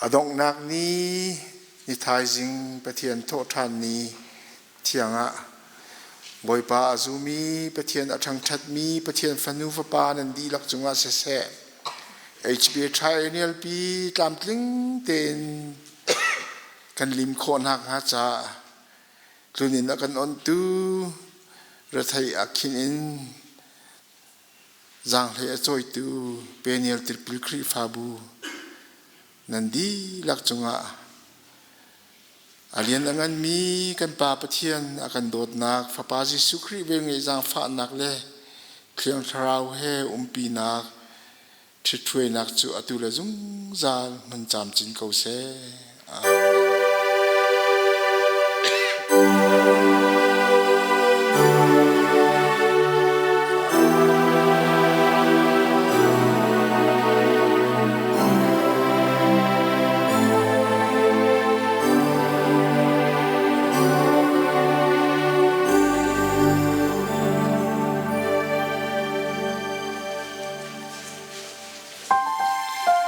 a donghnak ni ni thaizing Pathian thawhṭhan ni thiang ah Bawipa a zumi Pathian a ṭhangṭhatmi Pathian fanu fapa nan dihlak cungah siseh HB Triennial pi tlamtling tein kan lim khawh nakhnga caah tluninn a kan onhtu rethei a khin in zaanghlei a cawitu Peniel Tipil Khrihfabu nan dihlak cungah a lian a nganmi kan Pa Pathian a kan dawtnak Fapa Jesuh Khrih velngeih zaangfahnak le Thiang Thlarau he umpinak ṭhithruainak cu atu le zungzal hmun camcin ko seh. Amen.